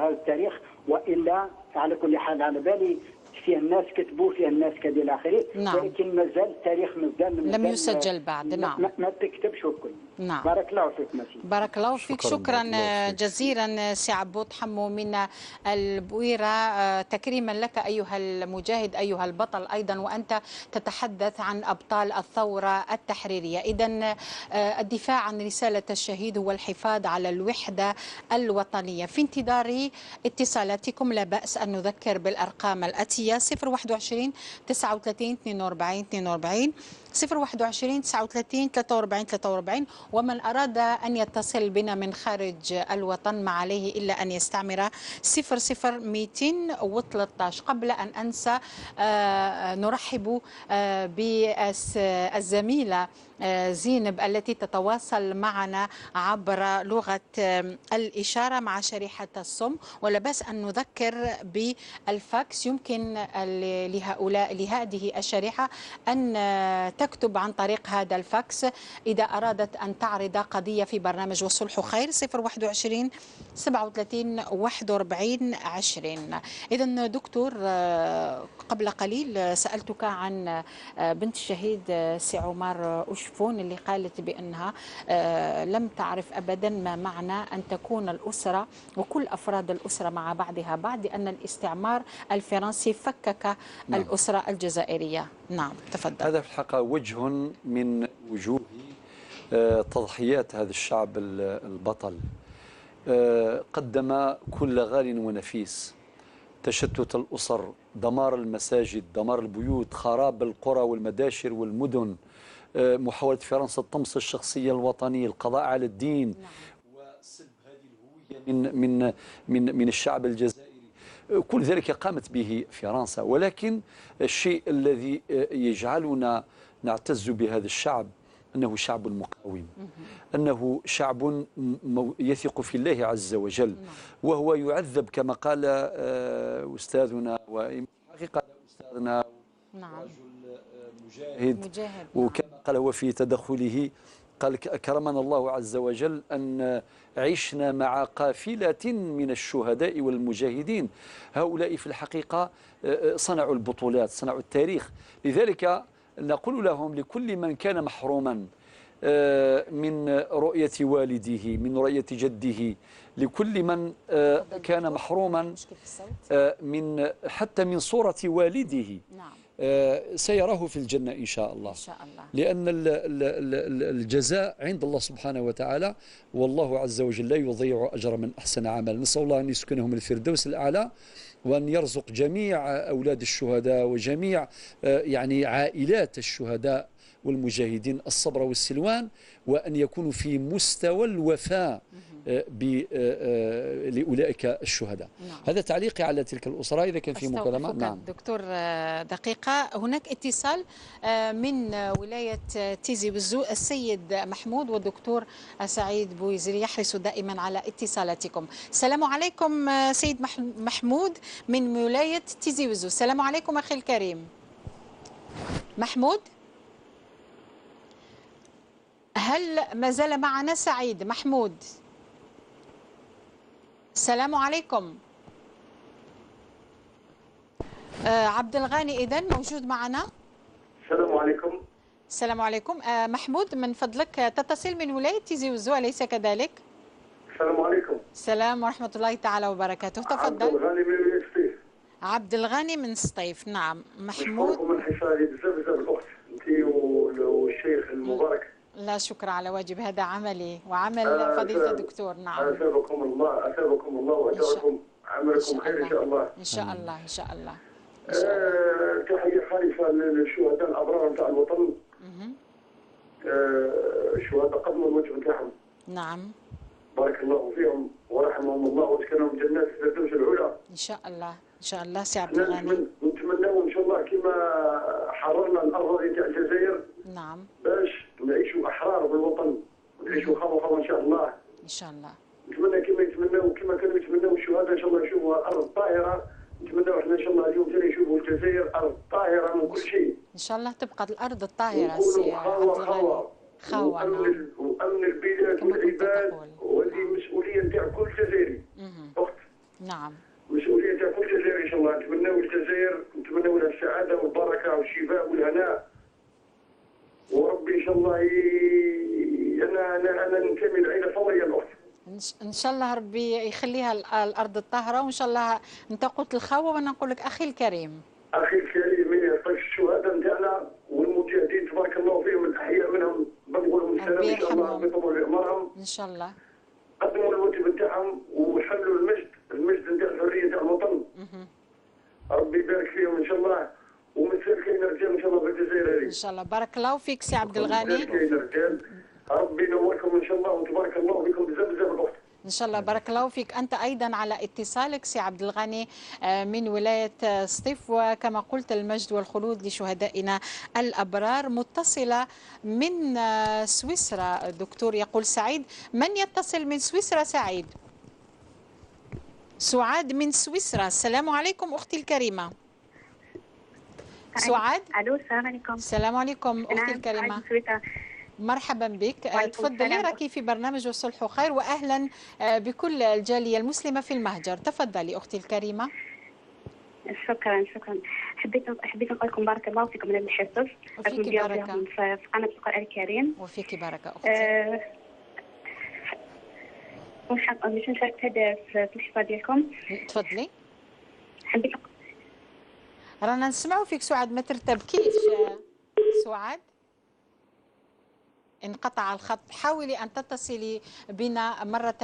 هذا التاريخ، والا على كل حال على بالي فيه الناس كتبوا، فيه الناس كذا الى اخره. نعم. ولكن مازال التاريخ مازال لم يسجل بعد. نعم. ما تكتبش الكل. نعم. بارك الله فيك. ماشي. بارك الله فيك. شكرا جزيلا سي عبود حمو من البويرة، تكريما لك أيها المجاهد أيها البطل أيضا، وأنت تتحدث عن أبطال الثورة التحريرية. إذا الدفاع عن رسالة الشهيد هو الحفاظ على الوحدة الوطنية. في انتظار اتصالاتكم لا بأس أن نذكر بالأرقام الآتية: 021 39 42 42، 021 39 43 43. ومن أراد أن يتصل بنا من خارج الوطن ما عليه إلا أن يستعمر 00 213. قبل أن أنسى نرحب بالزميلة زينب التي تتواصل معنا عبر لغة الإشارة مع شريحة الصم. ولا بأس أن نذكر بالفاكس، يمكن لهؤلاء لهذه الشريحة أن تكتب عن طريق هذا الفاكس إذا أرادت أن تعرض قضية في برنامج والصلح خير، 021 37 41 20. إذا دكتور، قبل قليل سألتك عن بنت الشهيد سي عمر أشفون اللي قالت بأنها لم تعرف أبدا ما معنى أن تكون الأسرة وكل أفراد الأسرة مع بعضها بعض، لأن الاستعمار الفرنسي فكك نعم. الأسرة الجزائرية. نعم تفضل. هذا في الحقيقة وجه من وجوه تضحيات هذا الشعب البطل. قدم كل غال ونفيس، تشتت الأسر، دمار المساجد، دمار البيوت، خراب القرى والمداشر والمدن، محاولة فرنسا طمس الشخصية الوطنية، القضاء على الدين، نعم. وسلب هذه الهوية من من من من الشعب الجزائري. كل ذلك قامت به فرنسا. ولكن الشيء الذي يجعلنا نعتز بهذا الشعب أنه شعب مقاوم، أنه شعب يثق في الله عز وجل، وهو يعذب كما قال أستاذنا، وحقيقة أستاذنا رجل مجاهد، وكما قال هو في تدخله قال أكرمنا الله عز وجل أن عشنا مع قافلة من الشهداء والمجاهدين. هؤلاء في الحقيقة صنعوا البطولات، صنعوا التاريخ. لذلك نقول لهم، لكل من كان محروما من رؤية والده، من رؤية جده، لكل من كان محروما من حتى من صورة والده، سيراه في الجنة إن شاء الله، إن شاء الله. لأن الجزاء عند الله سبحانه وتعالى، والله عز وجل لا يضيع أجر من أحسن عمل. نسأل الله أن يسكنهم الفردوس الأعلى، وأن يرزق جميع أولاد الشهداء وجميع يعني عائلات الشهداء والمجاهدين الصبر والسلوان، وأن يكونوا في مستوى الوفاء لأولئك الشهداء. نعم. هذا تعليقي على تلك الأسرة. إذا كان في مكالمة. نعم دكتور، دقيقة، هناك اتصال من ولاية تيزي وزو، السيد محمود والدكتور سعيد بويزري يحرص دائما على اتصالاتكم. السلام عليكم سيد محمود من ولاية تيزي وزو. السلام عليكم أخي الكريم محمود. هل ما زال معنا سعيد محمود؟ السلام عليكم. عبد الغني إذن موجود معنا. السلام عليكم. السلام عليكم. محمود من فضلك تتصل من ولاية تيزي وزو أليس كذلك؟ السلام عليكم. السلام ورحمة الله تعالى وبركاته. تفضل. عبد الغني من ولاية سطيف. عبد الغني من سطيف. نعم محمود. نشكركم الحصة هذه بزاف بزاف الأخت أنت والشيخ المبارك. لا شكر على واجب، هذا عملي وعمل فضيلة الدكتور. نعم أثابكم الله، أثابكم الله وأجركم، عملكم خير إن شاء الله. إن شاء الله إن شاء الله. تحية خالصة للشهداء الأبرار نتاع الوطن. الشهداء قدموا الواجب نتاعهم. نعم بارك الله فيهم ورحمهم الله واسكنهم جنات الفردوس العلى. إن شاء الله إن شاء الله. سي عبد الغني نتمناو إن شاء الله كما حررنا الأرض تاع الجزائر. نعم باش نعيشوا احرار بالوطن، ونعيشوا خاوه خاوه ان شاء الله. ان شاء الله. نتمنى كما يتمناو كما كانوا يتمناو الشهداء ان شاء الله يشوفوا ارض طاهرة. نتمناو احنا ان شاء الله اليوم ثاني نشوفوا الجزائر ارض طاهرة من كل شيء. ان شاء الله تبقى الارض الطاهرة سي عبد الغني. خاوه خاوه. وامن البلاد والعباد، وهذه مسؤولية نتاع كل جزائري. اخت. نعم. مسؤولية نتاع كل جزائري ان شاء الله. نتمناو الجزائر، نتمناو لها السعادة والبركة والشفاء والهناء. وربي ان شاء الله انا ننتمي لعائلة ثورية الاخت. ان شاء الله ربي يخليها الارض الطاهرة، وان شاء الله انت قلت الخاوه وانا نقول لك اخي الكريم. اخي الكريم، طيب الشهداء نتاعنا والمجاهدين تبارك الله فيهم، الاحياء منهم بنقول لهم السلام ان شاء الله، ربي يطول في اعمارهم ان شاء الله. قدموا الواجب نتاعهم وحملوا المجد، المجد نتاع الحرية نتاع الوطن. ربي يبارك فيهم ان شاء الله. ومثال كاين رجال ان شاء الله في الجزائر هذه. ان شاء الله بارك الله فيك سي عبد الغني. كاين رجال، ربي ينوركم ان شاء الله وتبارك الله فيكم بزاف بزاف الاخت. ان شاء الله بارك الله فيك انت ايضا على اتصالك سي عبد الغني من ولاية سطيف، وكما قلت المجد والخلود لشهدائنا الابرار. متصلة من سويسرا دكتور، يقول سعيد، من يتصل من سويسرا سعيد؟ سعاد من سويسرا. السلام عليكم اختي الكريمة. سعاد. الو السلام عليكم. السلام عليكم اختي الكريمة. مرحبا بك، تفضلي، راكي في برنامج والصلح خير، واهلا بكل الجالية المسلمة في المهجر. تفضلي اختي الكريمة. شكرا شكرا. حبيت نقول لكم بارك الله فيكم على الحصص. وفيك بركة في قناة القران الكريم. وفيك بركة اختي. باش نشارك هذا في الحصة ديالكم. تفضلي. حبيت رانا نسمعوا فيك سعاد، ما ترتبكيش سعاد. انقطع الخط، حاولي أن تتصلي بنا مرة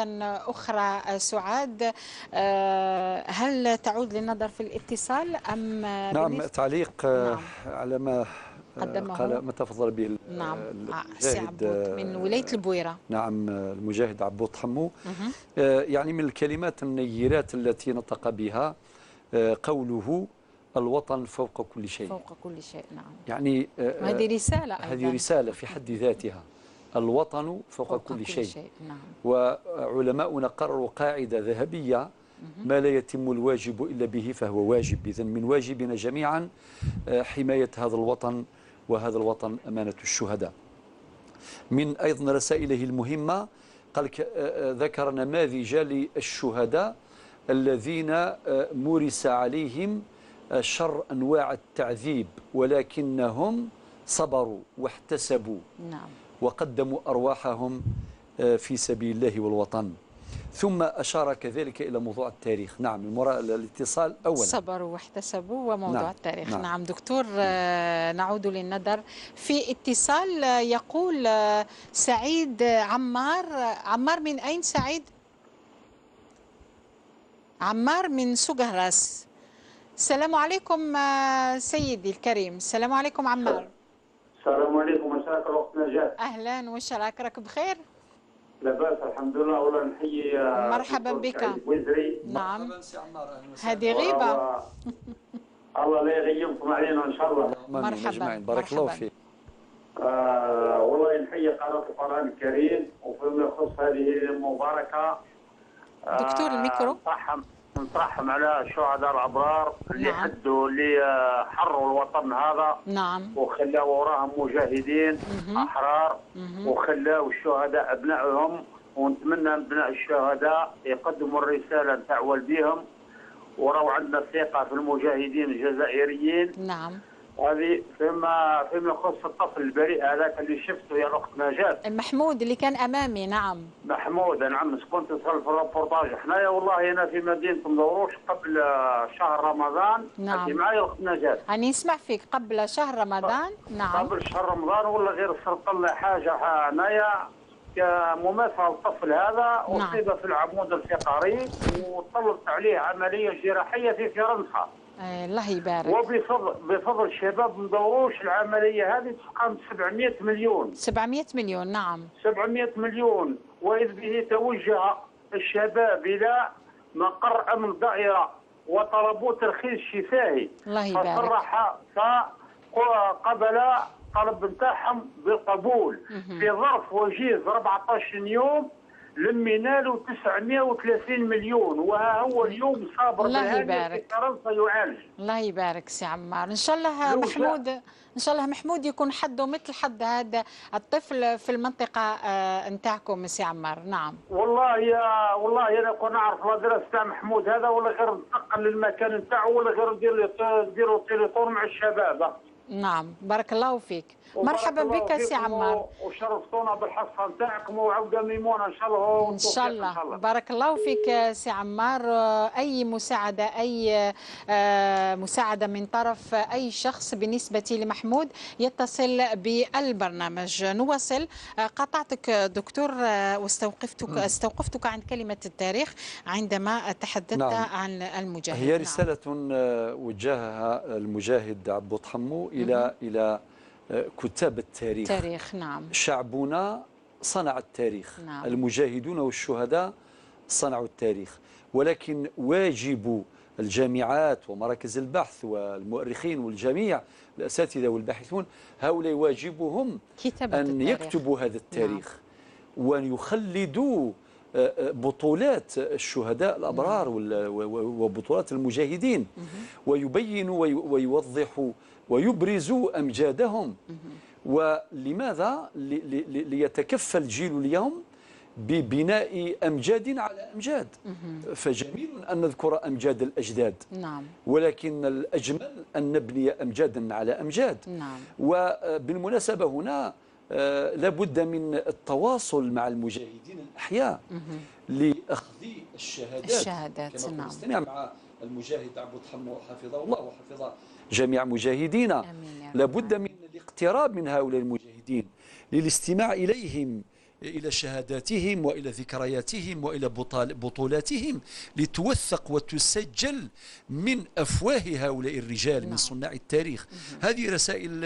أخرى سعاد. هل تعود للنظر في الاتصال أم؟ نعم تعليق. نعم. على ما قال، ما تفضل به. نعم سي عبوط من ولاية البويرة. نعم المجاهد عبوط حمو. يعني من الكلمات النيرات التي نطق بها قوله الوطن فوق كل شيء. فوق كل شيء، نعم. يعني هذه رسالة أيضا. هذه رسالة في حد ذاتها، الوطن فوق كل شيء. نعم. وعلماؤنا قرروا قاعدة ذهبية: ما لا يتم الواجب إلا به فهو واجب. إذن من واجبنا جميعا حماية هذا الوطن، وهذا الوطن أمانة الشهداء. من أيضا رسائله المهمة قال ذكر نماذج للشهداء الذين مورس عليهم شر أنواع التعذيب، ولكنهم صبروا واحتسبوا، نعم، وقدموا أرواحهم في سبيل الله والوطن. ثم أشار كذلك إلى موضوع التاريخ. نعم، الاتصال أولا. صبروا واحتسبوا وموضوع، نعم، التاريخ. نعم. نعم دكتور، نعود للنظر في اتصال. يقول سعيد عمار. عمار من أين سعيد؟ عمار من سوغهراس. السلام عليكم سيدي الكريم. السلام عليكم عمار. السلام عليكم، مساك الوقت نجاة. أهلا، وش راك؟ راك بخير؟ لاباس الحمد لله. والله نحيي مرحبا بك. وزري. نعم، هذه غيبة. الله لا يغيبكم علينا ان شاء الله. مرحبا، بارك الله فيك. والله نحيي قناة القرآن الكريم، وفيما يخص هذه المباركة دكتور الميكرو. نترحم على الشهداء الابرار اللي، نعم، حدوا، اللي حروا الوطن هذا، نعم، وخلاو وراهم مجاهدين احرار، وخلاو الشهداء ابنائهم. ونتمنى ابناء الشهداء يقدموا الرسالة نتاع والديهم، وراو عندنا ثقة في المجاهدين الجزائريين. نعم. هذه فيما يخص الطفل البريء هذاك اللي شفته يا الاخت نجاة، المحمود اللي كان امامي. نعم، محمود، نعم. كنت تصل في الريبورتاج. حنايا والله هنا في مدينة مدوروش قبل شهر رمضان. نعم، معايا الاخت نجاة؟ أنا نسمع فيك. قبل شهر رمضان. نعم، قبل شهر رمضان والله غير صرت لنا حاجة هنايا كمماثله للطفل هذا. نعم. اصيب في العمود الفقري وطلبت عليه عملية جراحية في فرنسا. الله يبارك. وبفضل الشباب مدوروش العملية هذه تقام 700 مليون. 700 مليون، نعم. 700 مليون. واذ به توجه الشباب الى مقر امن الدائرة وطلبوا ترخيص شفاهي. الله يبارك. فصرح، فقبل طلب نتاعهم بالقبول في ظرف وجيز 14 يوم، لم ينالوا 930 مليون، وها هو اليوم صابر. الله يبارك. في فرنسا يعالج. الله يبارك سي عمار. ان شاء الله محمود، ان شاء الله محمود يكون حده مثل حد هذا الطفل في المنطقة نتاعكم سي عمار. نعم. والله يا والله انا كون نعرف l'adresse تاع محمود هذا ولا غير نتنقل للمكان نتاعو، ولا غير نديرو téléthon مع الشباب. نعم، بارك الله فيك. مرحبا بك سي عمار، وشرفتونا بالحصه نتاعكم، وعوده ميمونة ان شاء الله. ان شاء الله. بارك الله فيك سي عمار. اي مساعدة، اي مساعدة من طرف اي شخص بالنسبة لمحمود يتصل بالبرنامج. نواصل. قاطعتك دكتور واستوقفتك، استوقفتك عن كلمة التاريخ عندما تحدثت، نعم، عن المجاهد. هي رسالة، نعم، وجهها المجاهد عبو طحمو الى كتاب التاريخ. التاريخ، نعم. شعبنا صنع التاريخ، نعم. المجاهدون والشهداء صنعوا التاريخ، ولكن واجب الجامعات ومراكز البحث والمؤرخين والجميع الأساتذة والباحثون، هؤلاء واجبهم كتابة أن التاريخ. يكتبوا هذا التاريخ، نعم، وأن يخلدوا بطولات الشهداء الأبرار وبطولات المجاهدين، ويبينوا ويوضحوا ويبرزوا أمجادهم. ولماذا؟ ليتكفل جيل اليوم ببناء أمجاد على أمجاد. فجميل أن نذكر أمجاد الأجداد، نعم، ولكن الأجمل أن نبني أمجادا على أمجاد. نعم. وبالمناسبة هنا لابد من التواصل مع المجاهدين الأحياء لأخذ الشهادات. الشهادات، كما نعم. نستمع مع المجاهد عبو طحمو حفظه الله وحفظ جميع مجاهدينا. لابد من الاقتراب من هؤلاء المجاهدين للاستماع إليهم، إلى شهاداتهم وإلى ذكرياتهم وإلى بطولاتهم، لتوثق وتسجل من أفواه هؤلاء الرجال، نعم، من صناع التاريخ. هذه رسائل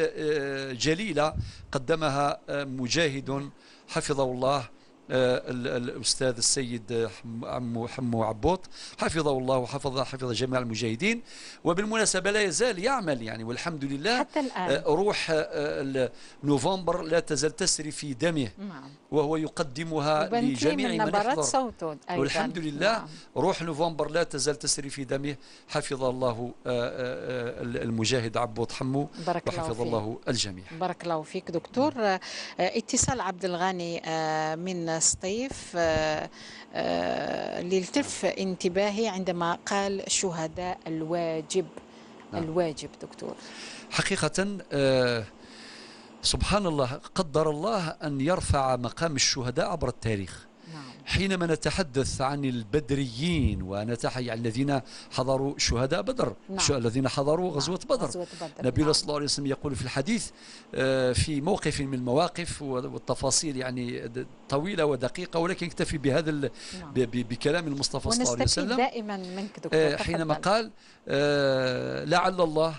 جليلة قدمها مجاهد حفظه الله الأستاذ السيد حمو عبوط، حفظه الله وحفظ جميع المجاهدين. وبالمناسبة لا يزال يعمل يعني، والحمد لله حتى الآن. روح نوفمبر لا تزال تسري في دمه. نعم. وهو يقدمها لجميع من يحضر صوته أيضا. والحمد لله. نعم. روح نوفمبر لا تزال تسري في دمه، حفظ الله المجاهد عبوط حمو، وحفظ الله الجميع. بارك الله فيك دكتور. اتصال عبد الغني من سطيف للتف انتباهي عندما قال شهداء الواجب. نعم. الواجب دكتور. حقيقة سبحان الله، قدر الله أن يرفع مقام الشهداء عبر التاريخ. نعم. حينما نتحدث عن البدريين ونتحي الذين حضروا شهداء بدر. نعم. الذين حضروا غزوة بدر. غزوة بدر. نبينا نعم. صلى الله عليه وسلم يقول في الحديث في موقف من المواقف، والتفاصيل يعني طويلة ودقيقة، ولكن اكتفي بهذا نعم. بكلام المصطفى صلى الله عليه وسلم. ونستفيد دائما منك دكتور. حينما قال لعل الله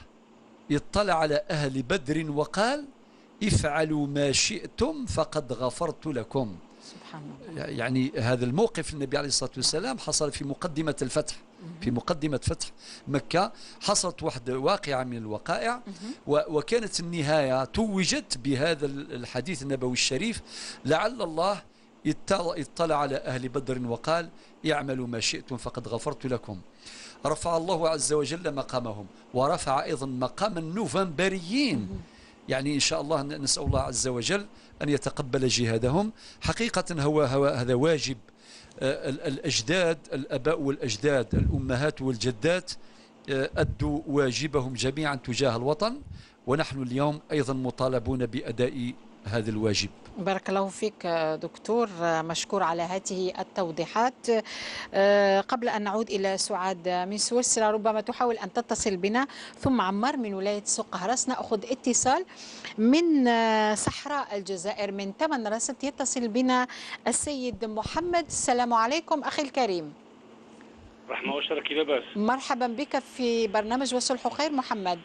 اطلع على أهل بدر وقال افعلوا ما شئتم فقد غفرت لكم. سبحان الله. يعني هذا الموقف النبي عليه الصلاة والسلام حصل في مقدمة الفتح، في مقدمة فتح مكة حصلت واحدة واقعة من الوقائع، وكانت النهاية توجت بهذا الحديث النبوي الشريف، لعل الله اطلع على أهل بدر وقال اعملوا ما شئتم فقد غفرت لكم. رفع الله عز وجل مقامهم، ورفع أيضا مقام النوفمبريين. يعني إن شاء الله نسأل الله عز وجل أن يتقبل جهادهم. حقيقة هو هذا واجب الأجداد، الأباء والأجداد، الأمهات والجدات أدوا واجبهم جميعا تجاه الوطن، ونحن اليوم أيضا مطالبون بأداء هذا الواجب. بارك الله فيك دكتور، مشكور على هذه التوضيحات. قبل أن نعود إلى سعاد من سويسرا، ربما تحاول أن تتصل بنا، ثم عمار من ولاية سوق هرس. نأخذ اتصال من صحراء الجزائر من تمنراست، يتصل بنا السيد محمد. السلام عليكم أخي الكريم. رحمة وشركي لاباس. مرحبا بك في برنامج وصلح خير محمد.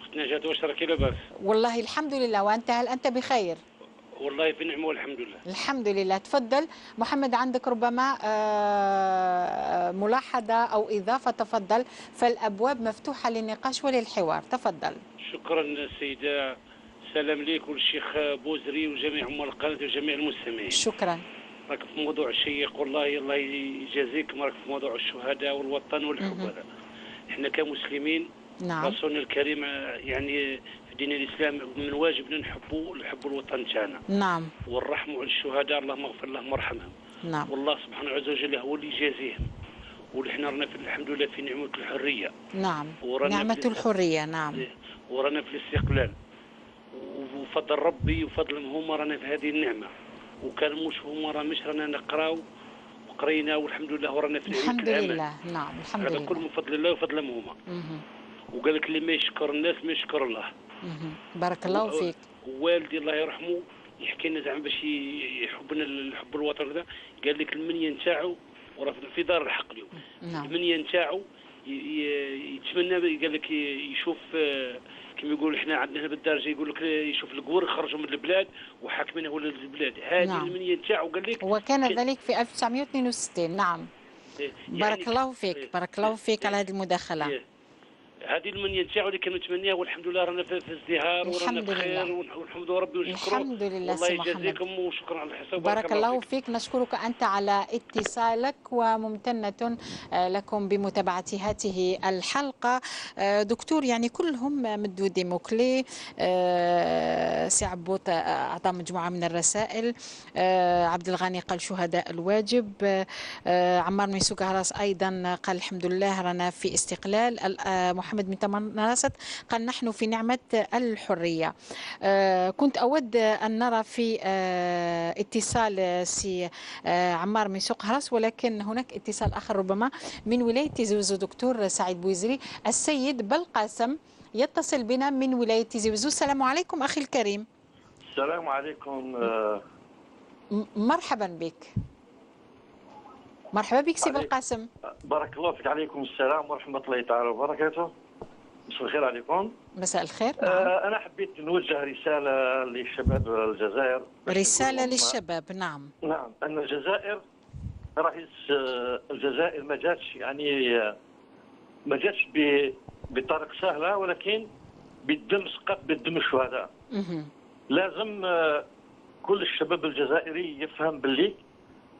أخت نجاة وشركي لاباس. والله الحمد لله، وأنت هل أنت بخير؟ والله في نعمة والحمد لله. الحمد لله. تفضل محمد، عندك ربما ملاحظة أو إضافة، تفضل، فالأبواب مفتوحة للنقاش وللحوار، تفضل. شكرا سيدة، سلام ليك والشيخ بوزري وجميع عمال القناة وجميع المستمعين. شكرا. راك في موضوع شيق والله، الله يجازيك، راك في موضوع الشهداء والوطن والحب. هذا احنا كمسلمين، نعم، رسولنا الكريم يعني في دين الاسلام من واجبنا نحبوا الوطن تاعنا. نعم. والرحمة على الشهداء، اللهم اغفر لهم وارحمهم. نعم. والله سبحانه عز وجل هو اللي يجازيهم. ونحن رانا في الحمد لله في نعمه الحرية. نعم. نعمه الحرية. نعم. ورانا في الاستقلال، وفضل ربي وفضلهم هما رانا في هذه النعمة. وكان مش هما راه مش رانا نقراو وقرينا والحمد لله ورانا في نعمه الحمد الأمان. لله. نعم الحمد لله. هذا كل من فضل الله وفضلهم هما. وقال لك اللي ما يشكر الناس ما يشكر الله. بارك الله فيك. والدي الله يرحمه يحكي لنا زعما باش يحبنا الحب الوطن كذا، قال لك المنية نتاعو وراه في دار الحق اليوم. نعم. المنية نتاعو يتمنى، قال لك يشوف كما يقولوا احنا عندنا بالدارجة يقول لك يشوف القور خرجوا من البلاد وحاكمينه ولا البلاد. هذه نعم. المنية نتاعو قال لك، وكان ذلك في 1962. نعم. يعني بارك الله فيك، بارك الله فيك على هذه المداخلة. هذه المنية نتاعو اللي كانوا نتمناها، والحمد لله رانا في ازدهار ورانا بخير والحمد ربي ونشكره. الحمد لله. الله يجازيكم وشكرا على الحصة. بارك الله فيك، نشكرك أنت على اتصالك وممتنة لكم بمتابعة هذه الحلقة. دكتور، يعني كلهم مدوا des mots-clés. سي عبوط أعطى مجموعة من الرسائل، عبد الغني قال شهداء الواجب، عمار من سوق هراس أيضا قال الحمد لله رانا في استقلال، محمد من تمنراست قال نحن في نعمة الحرية. كنت أود أن نرى في اتصال سي عمار من سوق هرس، ولكن هناك اتصال آخر ربما من ولاية تيزي وزو. دكتور سعيد بوزري، السيد بلقاسم يتصل بنا من ولاية تيزي وزو. السلام عليكم أخي الكريم. السلام عليكم. مرحبا بك. مرحبا بك سي بلقاسم. بارك الله فيك. عليكم السلام ورحمة الله تعالى وبركاته. مساء الخير عليكم. مساء الخير. نعم. أنا حبيت نوجه رسالة لشباب الجزائر. رسالة للشباب. نعم. نعم، أن الجزائر رئيس الجزائر ما جاتش، يعني ما جاتش بطريق سهلة، ولكن بالدم، سقط بالدم الشهداء. لازم كل الشباب الجزائري يفهم باللي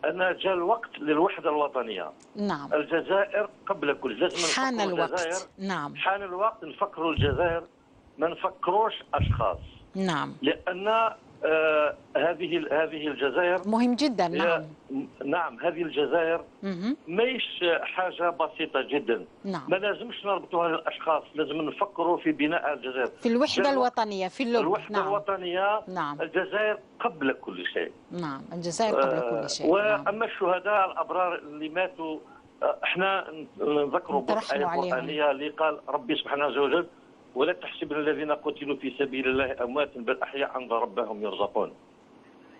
أن جاء الوقت للوحدة الوطنية. نعم. الجزائر قبل كل، لازم حان الوقت. نعم، حان الوقت نفكروا الجزائر، ما نفكروش أشخاص. نعم، لأن هذه الجزائر مهم جدا. نعم. نعم، هذه الجزائر ماهيش حاجة بسيطة جدا. نعم. ما لازمش نربطوها للأشخاص، لازم نفكروا في بناء الجزائر، في الوحدة الوطنية، في اللب. الوحدة نعم. الوطنية. نعم. الجزائر قبل كل شيء. نعم، الجزائر قبل كل شيء. وأما نعم. الشهداء الأبرار اللي ماتوا، احنا نذكروا بالآية القرآنية اللي قال ربي سبحانه وتعالى: ولا تحسبن الذين قتلوا في سبيل الله أموات بل أحياء عند ربهم يرزقون.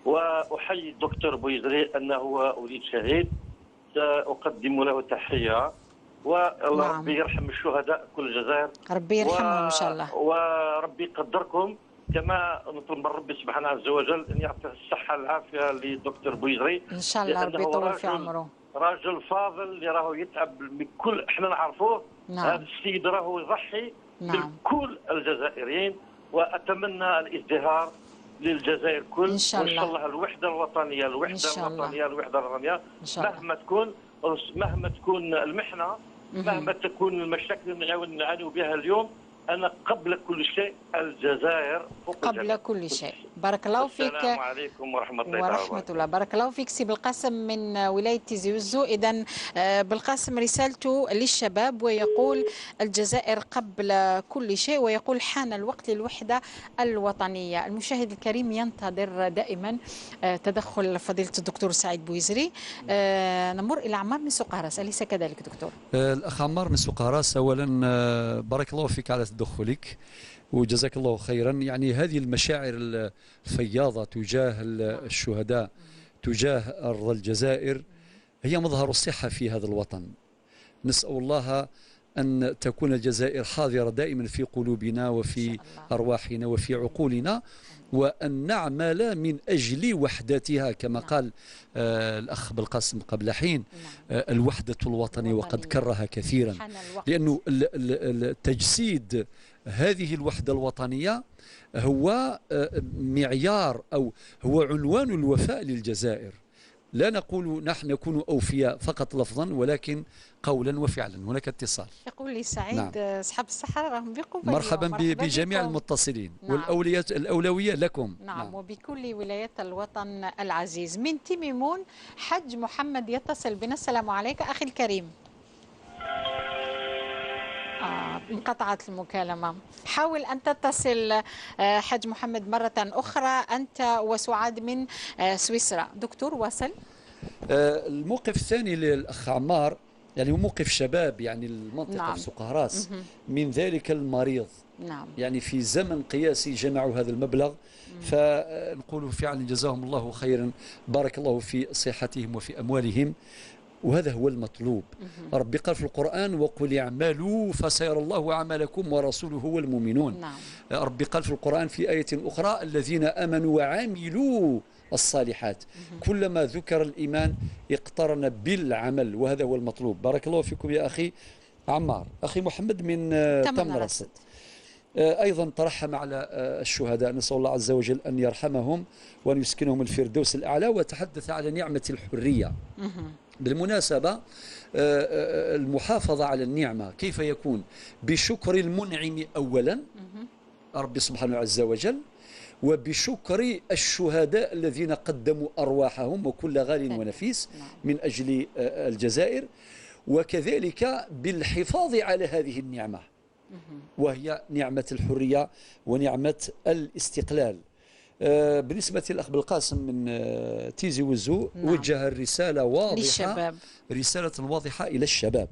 وأحيي الدكتور بويزري أنه وليد شهيد، سأقدم له تحية، والله نعم. ربي يرحم الشهداء كل الجزائر، ربي يرحمهم إن شاء الله، وربي يقدركم كما نطلب من ربي سبحانه عز وجل أن يعطي الصحة العافية للدكتور بويزري إن شاء الله، ربي يطول في عمره، رجل فاضل اللي راهو يتعب بكل، احنا نعرفوه. نعم. هذا السيد راهو يضحي نعم. لكل الجزائريين، واتمنى الازدهار للجزائر كل ان شاء الله، وان شاء الله الوحدة الوطنية، الوحدة الوطنية، الوحدة الوطنية، مهما تكون، مهما تكون المحنة، مهما تكون المشاكل اللي نعانيو بها اليوم، انا قبل كل شيء الجزائر فوق قبل الجميع. كل شيء. بارك الله فيك. السلام عليكم ورحمة الله ورحمة الله. بارك الله فيك سي بالقاسم من ولاية تيزي وزو. اذا بالقاسم رسالته للشباب ويقول الجزائر قبل كل شيء، ويقول حان الوقت للوحدة الوطنية. المشاهد الكريم ينتظر دائما تدخل فضيلة الدكتور سعيد بويزري. نمر الى عمار من سوق هراس، اليس كذلك دكتور؟ الاخ عمار من سوق هراس، اولا بارك الله فيك على تدخلك وجزاك الله خيرا. يعني هذه المشاعر الفياضة تجاه الشهداء، تجاه أرض الجزائر، هي مظهر الصحة في هذا الوطن. نسأل الله أن تكون الجزائر حاضرة دائما في قلوبنا وفي أرواحنا وفي عقولنا، وأن نعمل من أجل وحدتها كما قال الأخ بالقاسم قبل حين. الوحدة الوطنية، وقد كرها كثيرا، لأنه التجسيد هذه الوحدة الوطنية هو معيار أو هو عنوان الوفاء للجزائر. لا نقول نحن نكون أوفياء فقط لفظا، ولكن قولا وفعلا. هناك اتصال. يقول لي سعيد. نعم. أصحاب الصحراء راهم بقوة. مرحبا بجميع المتصلين. نعم. والأولوية الأولوية لكم. نعم. نعم، وبكل ولايات الوطن العزيز. من تيميمون حج محمد يتصل بنا. السلام عليك أخي الكريم. انقطعت المكالمة. حاول أن تتصل حاج محمد مرة أخرى، أنت وسعاد من سويسرا. دكتور واصل. الموقف الثاني للأخ عمار، يعني هو موقف شباب، يعني المنطقة نعم. في سوق هراس من ذلك المريض. نعم. يعني في زمن قياسي جمعوا هذا المبلغ. فنقول فعلا جزاهم الله خيرا، بارك الله في صحتهم وفي أموالهم، وهذا هو المطلوب. ربي قال في القرآن: وقل اعملوا فسيرى الله عملكم ورسوله والمؤمنون. نعم. ربي قال في القرآن في آية أخرى: الذين آمنوا وعملوا الصالحات. كلما ذكر الإيمان اقترن بالعمل، وهذا هو المطلوب. بارك الله فيكم يا أخي عمار. أخي محمد من تمنراست أيضا ترحم على الشهداء، نسأل الله عز وجل أن يرحمهم وأن يسكنهم الفردوس الأعلى، وتحدث على نعمة الحرية. بالمناسبة المحافظة على النعمة كيف يكون؟ بشكر المنعم أولا، ربي سبحانه عز وجل، وبشكر الشهداء الذين قدموا أرواحهم وكل غال ونفيس من أجل الجزائر، وكذلك بالحفاظ على هذه النعمة، وهي نعمة الحرية ونعمة الاستقلال. بالنسبة للأخ بالقاسم من تيزي وزو، نعم. وجه الرسالة واضحة للشباب، رسالة واضحة إلى الشباب.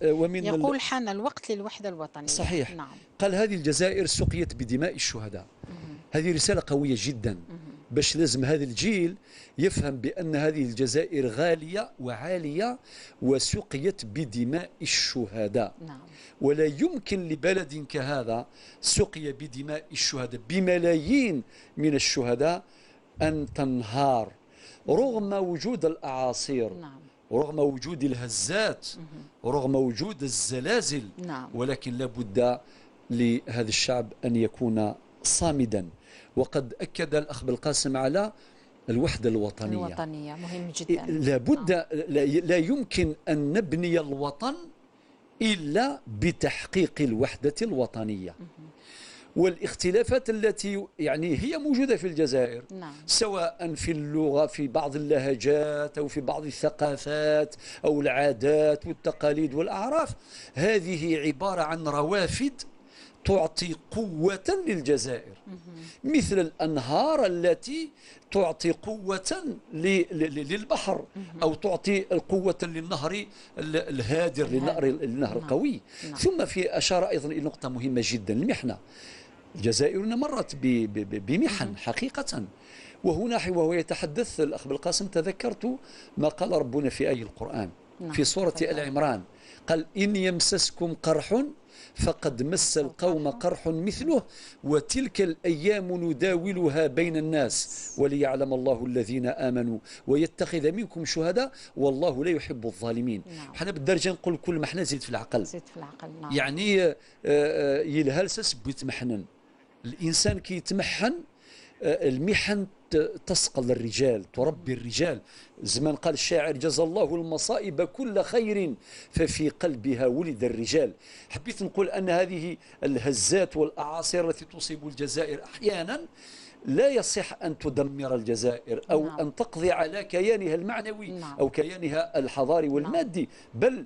ومن يقول حان الوقت للوحدة الوطنية. صحيح. نعم. قال هذه الجزائر سقيت بدماء الشهداء. هذه رسالة قوية جدا. باش لازم هذا الجيل يفهم بأن هذه الجزائر غالية وعالية وسقيت بدماء الشهداء. نعم. ولا يمكن لبلد كهذا سقي بدماء الشهداء، بملايين من الشهداء، أن تنهار رغم وجود الأعاصير. نعم. رغم وجود الهزات، رغم وجود الزلازل. نعم. ولكن لابد لهذا الشعب أن يكون صامدا. وقد أكد الأخ بالقاسم على الوحدة الوطنية. الوطنية مهم جدا. لابد، لا يمكن أن نبني الوطن إلا بتحقيق الوحدة الوطنية. والاختلافات التي يعني هي موجودة في الجزائر، نعم. سواء في اللغة، في بعض اللهجات، أو في بعض الثقافات أو العادات والتقاليد والأعراف، هذه عبارة عن روافد تعطي قوة للجزائر، مثل الأنهار التي تعطي قوة للبحر، أو تعطي القوة للنهر الهادر، للنهر القوي. ثم في أشار أيضا إلى نقطة مهمة جدا، المحنة. الجزائر مرت بمحن حقيقة. وهنا وهو يتحدث الأخ بالقاسم تذكرت ما قال ربنا في آية القرآن، في سورة آل عمران، قال: إن يمسسكم قرح فقد مس القوم قرح مثله وتلك الأيام نداولها بين الناس وليعلم الله الذين آمنوا ويتخذ منكم شهداء والله لا يحب الظالمين. حنا بالدرجة نقول كل ما حنا زيد في العقل، زيد في العقل. نعم. يعني يلهلسس بيتمحنن الإنسان كي يتمحن، المحن تصقل الرجال، تربي الرجال. زمان قال الشاعر: جزى الله المصائب كل خير ففي قلبها ولد الرجال. حبيت نقول أن هذه الهزات والأعاصير التي تصيب الجزائر أحيانا لا يصح أن تدمر الجزائر أو نعم. أن تقضي على كيانها المعنوي، نعم. أو كيانها الحضاري والمادي، نعم. بل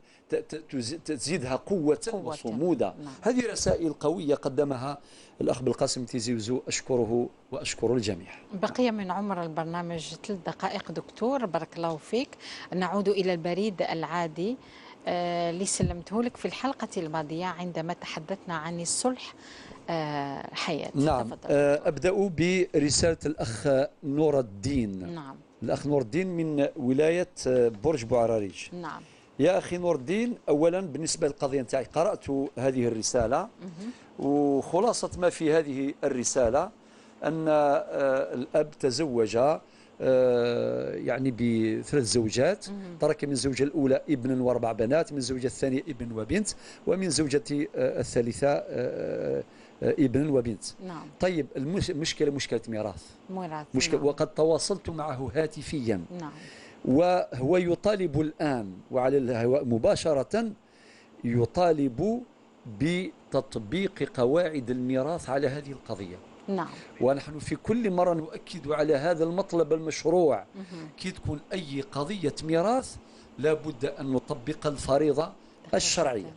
تزيدها قوة وصمودا. نعم. هذه رسائل قوية قدمها الأخ بالقاسم تيزي وزو، أشكره وأشكر الجميع. بقي من عمر البرنامج 3 دقائق دكتور، بارك الله فيك. نعود إلى البريد العادي اللي سلمته لك في الحلقة الماضية عندما تحدثنا عن الصلح حياة. نعم. أبدأ برسالة الأخ نور الدين. نعم. الأخ نور الدين من ولاية برج بوعراريج. نعم. يا أخي نور الدين، أولا بالنسبة للقضية نتاعي قرأت هذه الرسالة، وخلاصة ما في هذه الرسالة أن الأب تزوج يعني بثلاث زوجات، ترك من الزوجة الأولى ابن واربع بنات، من الزوجة الثانية ابن وبنت، ومن زوجة الثالثة ابن وبنت. نعم. طيب المشكلة مشكلة ميراث. مشكلة. نعم. وقد تواصلت معه هاتفيا. نعم. وهو يطالب الآن وعلى الهواء مباشرة، يطالب بتطبيق قواعد الميراث على هذه القضية. نعم. ونحن في كل مرة نؤكد على هذا المطلب المشروع. كي تكون أي قضية ميراث لابد أن نطبق الفريضة الشرعية،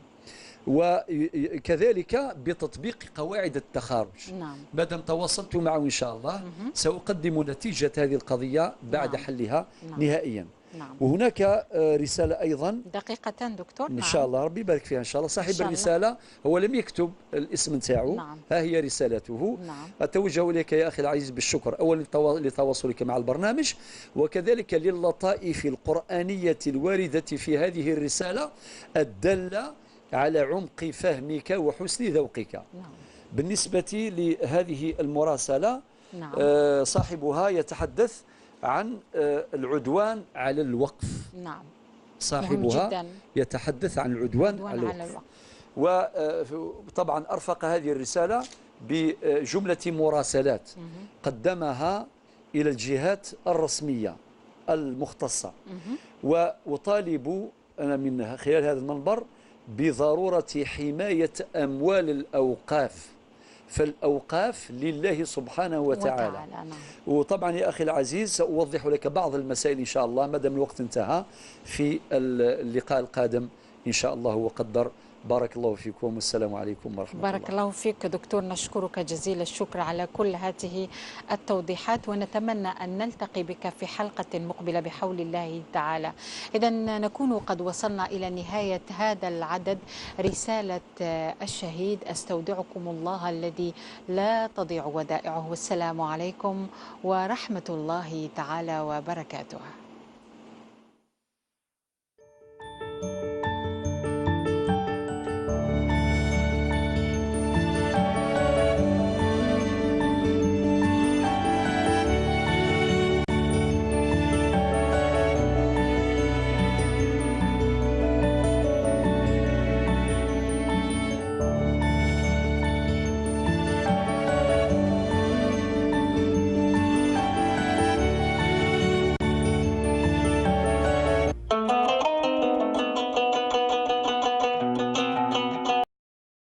وكذلك بتطبيق قواعد التخارج. نعم. ما دام تواصلت معه إن شاء الله سأقدم نتيجة هذه القضية بعد نعم. حلها نعم. نهائيا. نعم. وهناك رسالة أيضا دقيقتان دكتور. إن شاء الله ربي يبارك فيها إن شاء الله. صاحب الرسالة هو لم يكتب الاسم نتاعو. نعم. ها هي رسالته. نعم. أتوجه إليك يا أخي العزيز بالشكر أولا لتواصلك مع البرنامج، وكذلك للطائف القرآنية الواردة في هذه الرسالة الدالة على عمق فهمك وحسن ذوقك. نعم. بالنسبة لهذه المراسلة، نعم. صاحبها يتحدث عن العدوان على الوقف. نعم. صاحبها يتحدث عن العدوان على الوقف. وطبعا أرفق هذه الرسالة بجملة مراسلات قدمها إلى الجهات الرسمية المختصة. وأطالب أنا من خلال هذا المنبر بضرورة حماية أموال الأوقاف، فالأوقاف لله سبحانه وتعالى. نعم. وطبعا يا أخي العزيز سأوضح لك بعض المسائل إن شاء الله ما دام الوقت انتهى في اللقاء القادم إن شاء الله وقدر بارك الله فيكم، والسلام عليكم ورحمة الله. بارك الله فيك دكتور، نشكرك جزيل الشكر على كل هذه التوضيحات، ونتمنى أن نلتقي بك في حلقة مقبلة بحول الله تعالى. إذا نكون قد وصلنا إلى نهاية هذا العدد، رسالة الشهيد. أستودعكم الله الذي لا تضيع ودائعه، والسلام عليكم ورحمة الله تعالى وبركاته.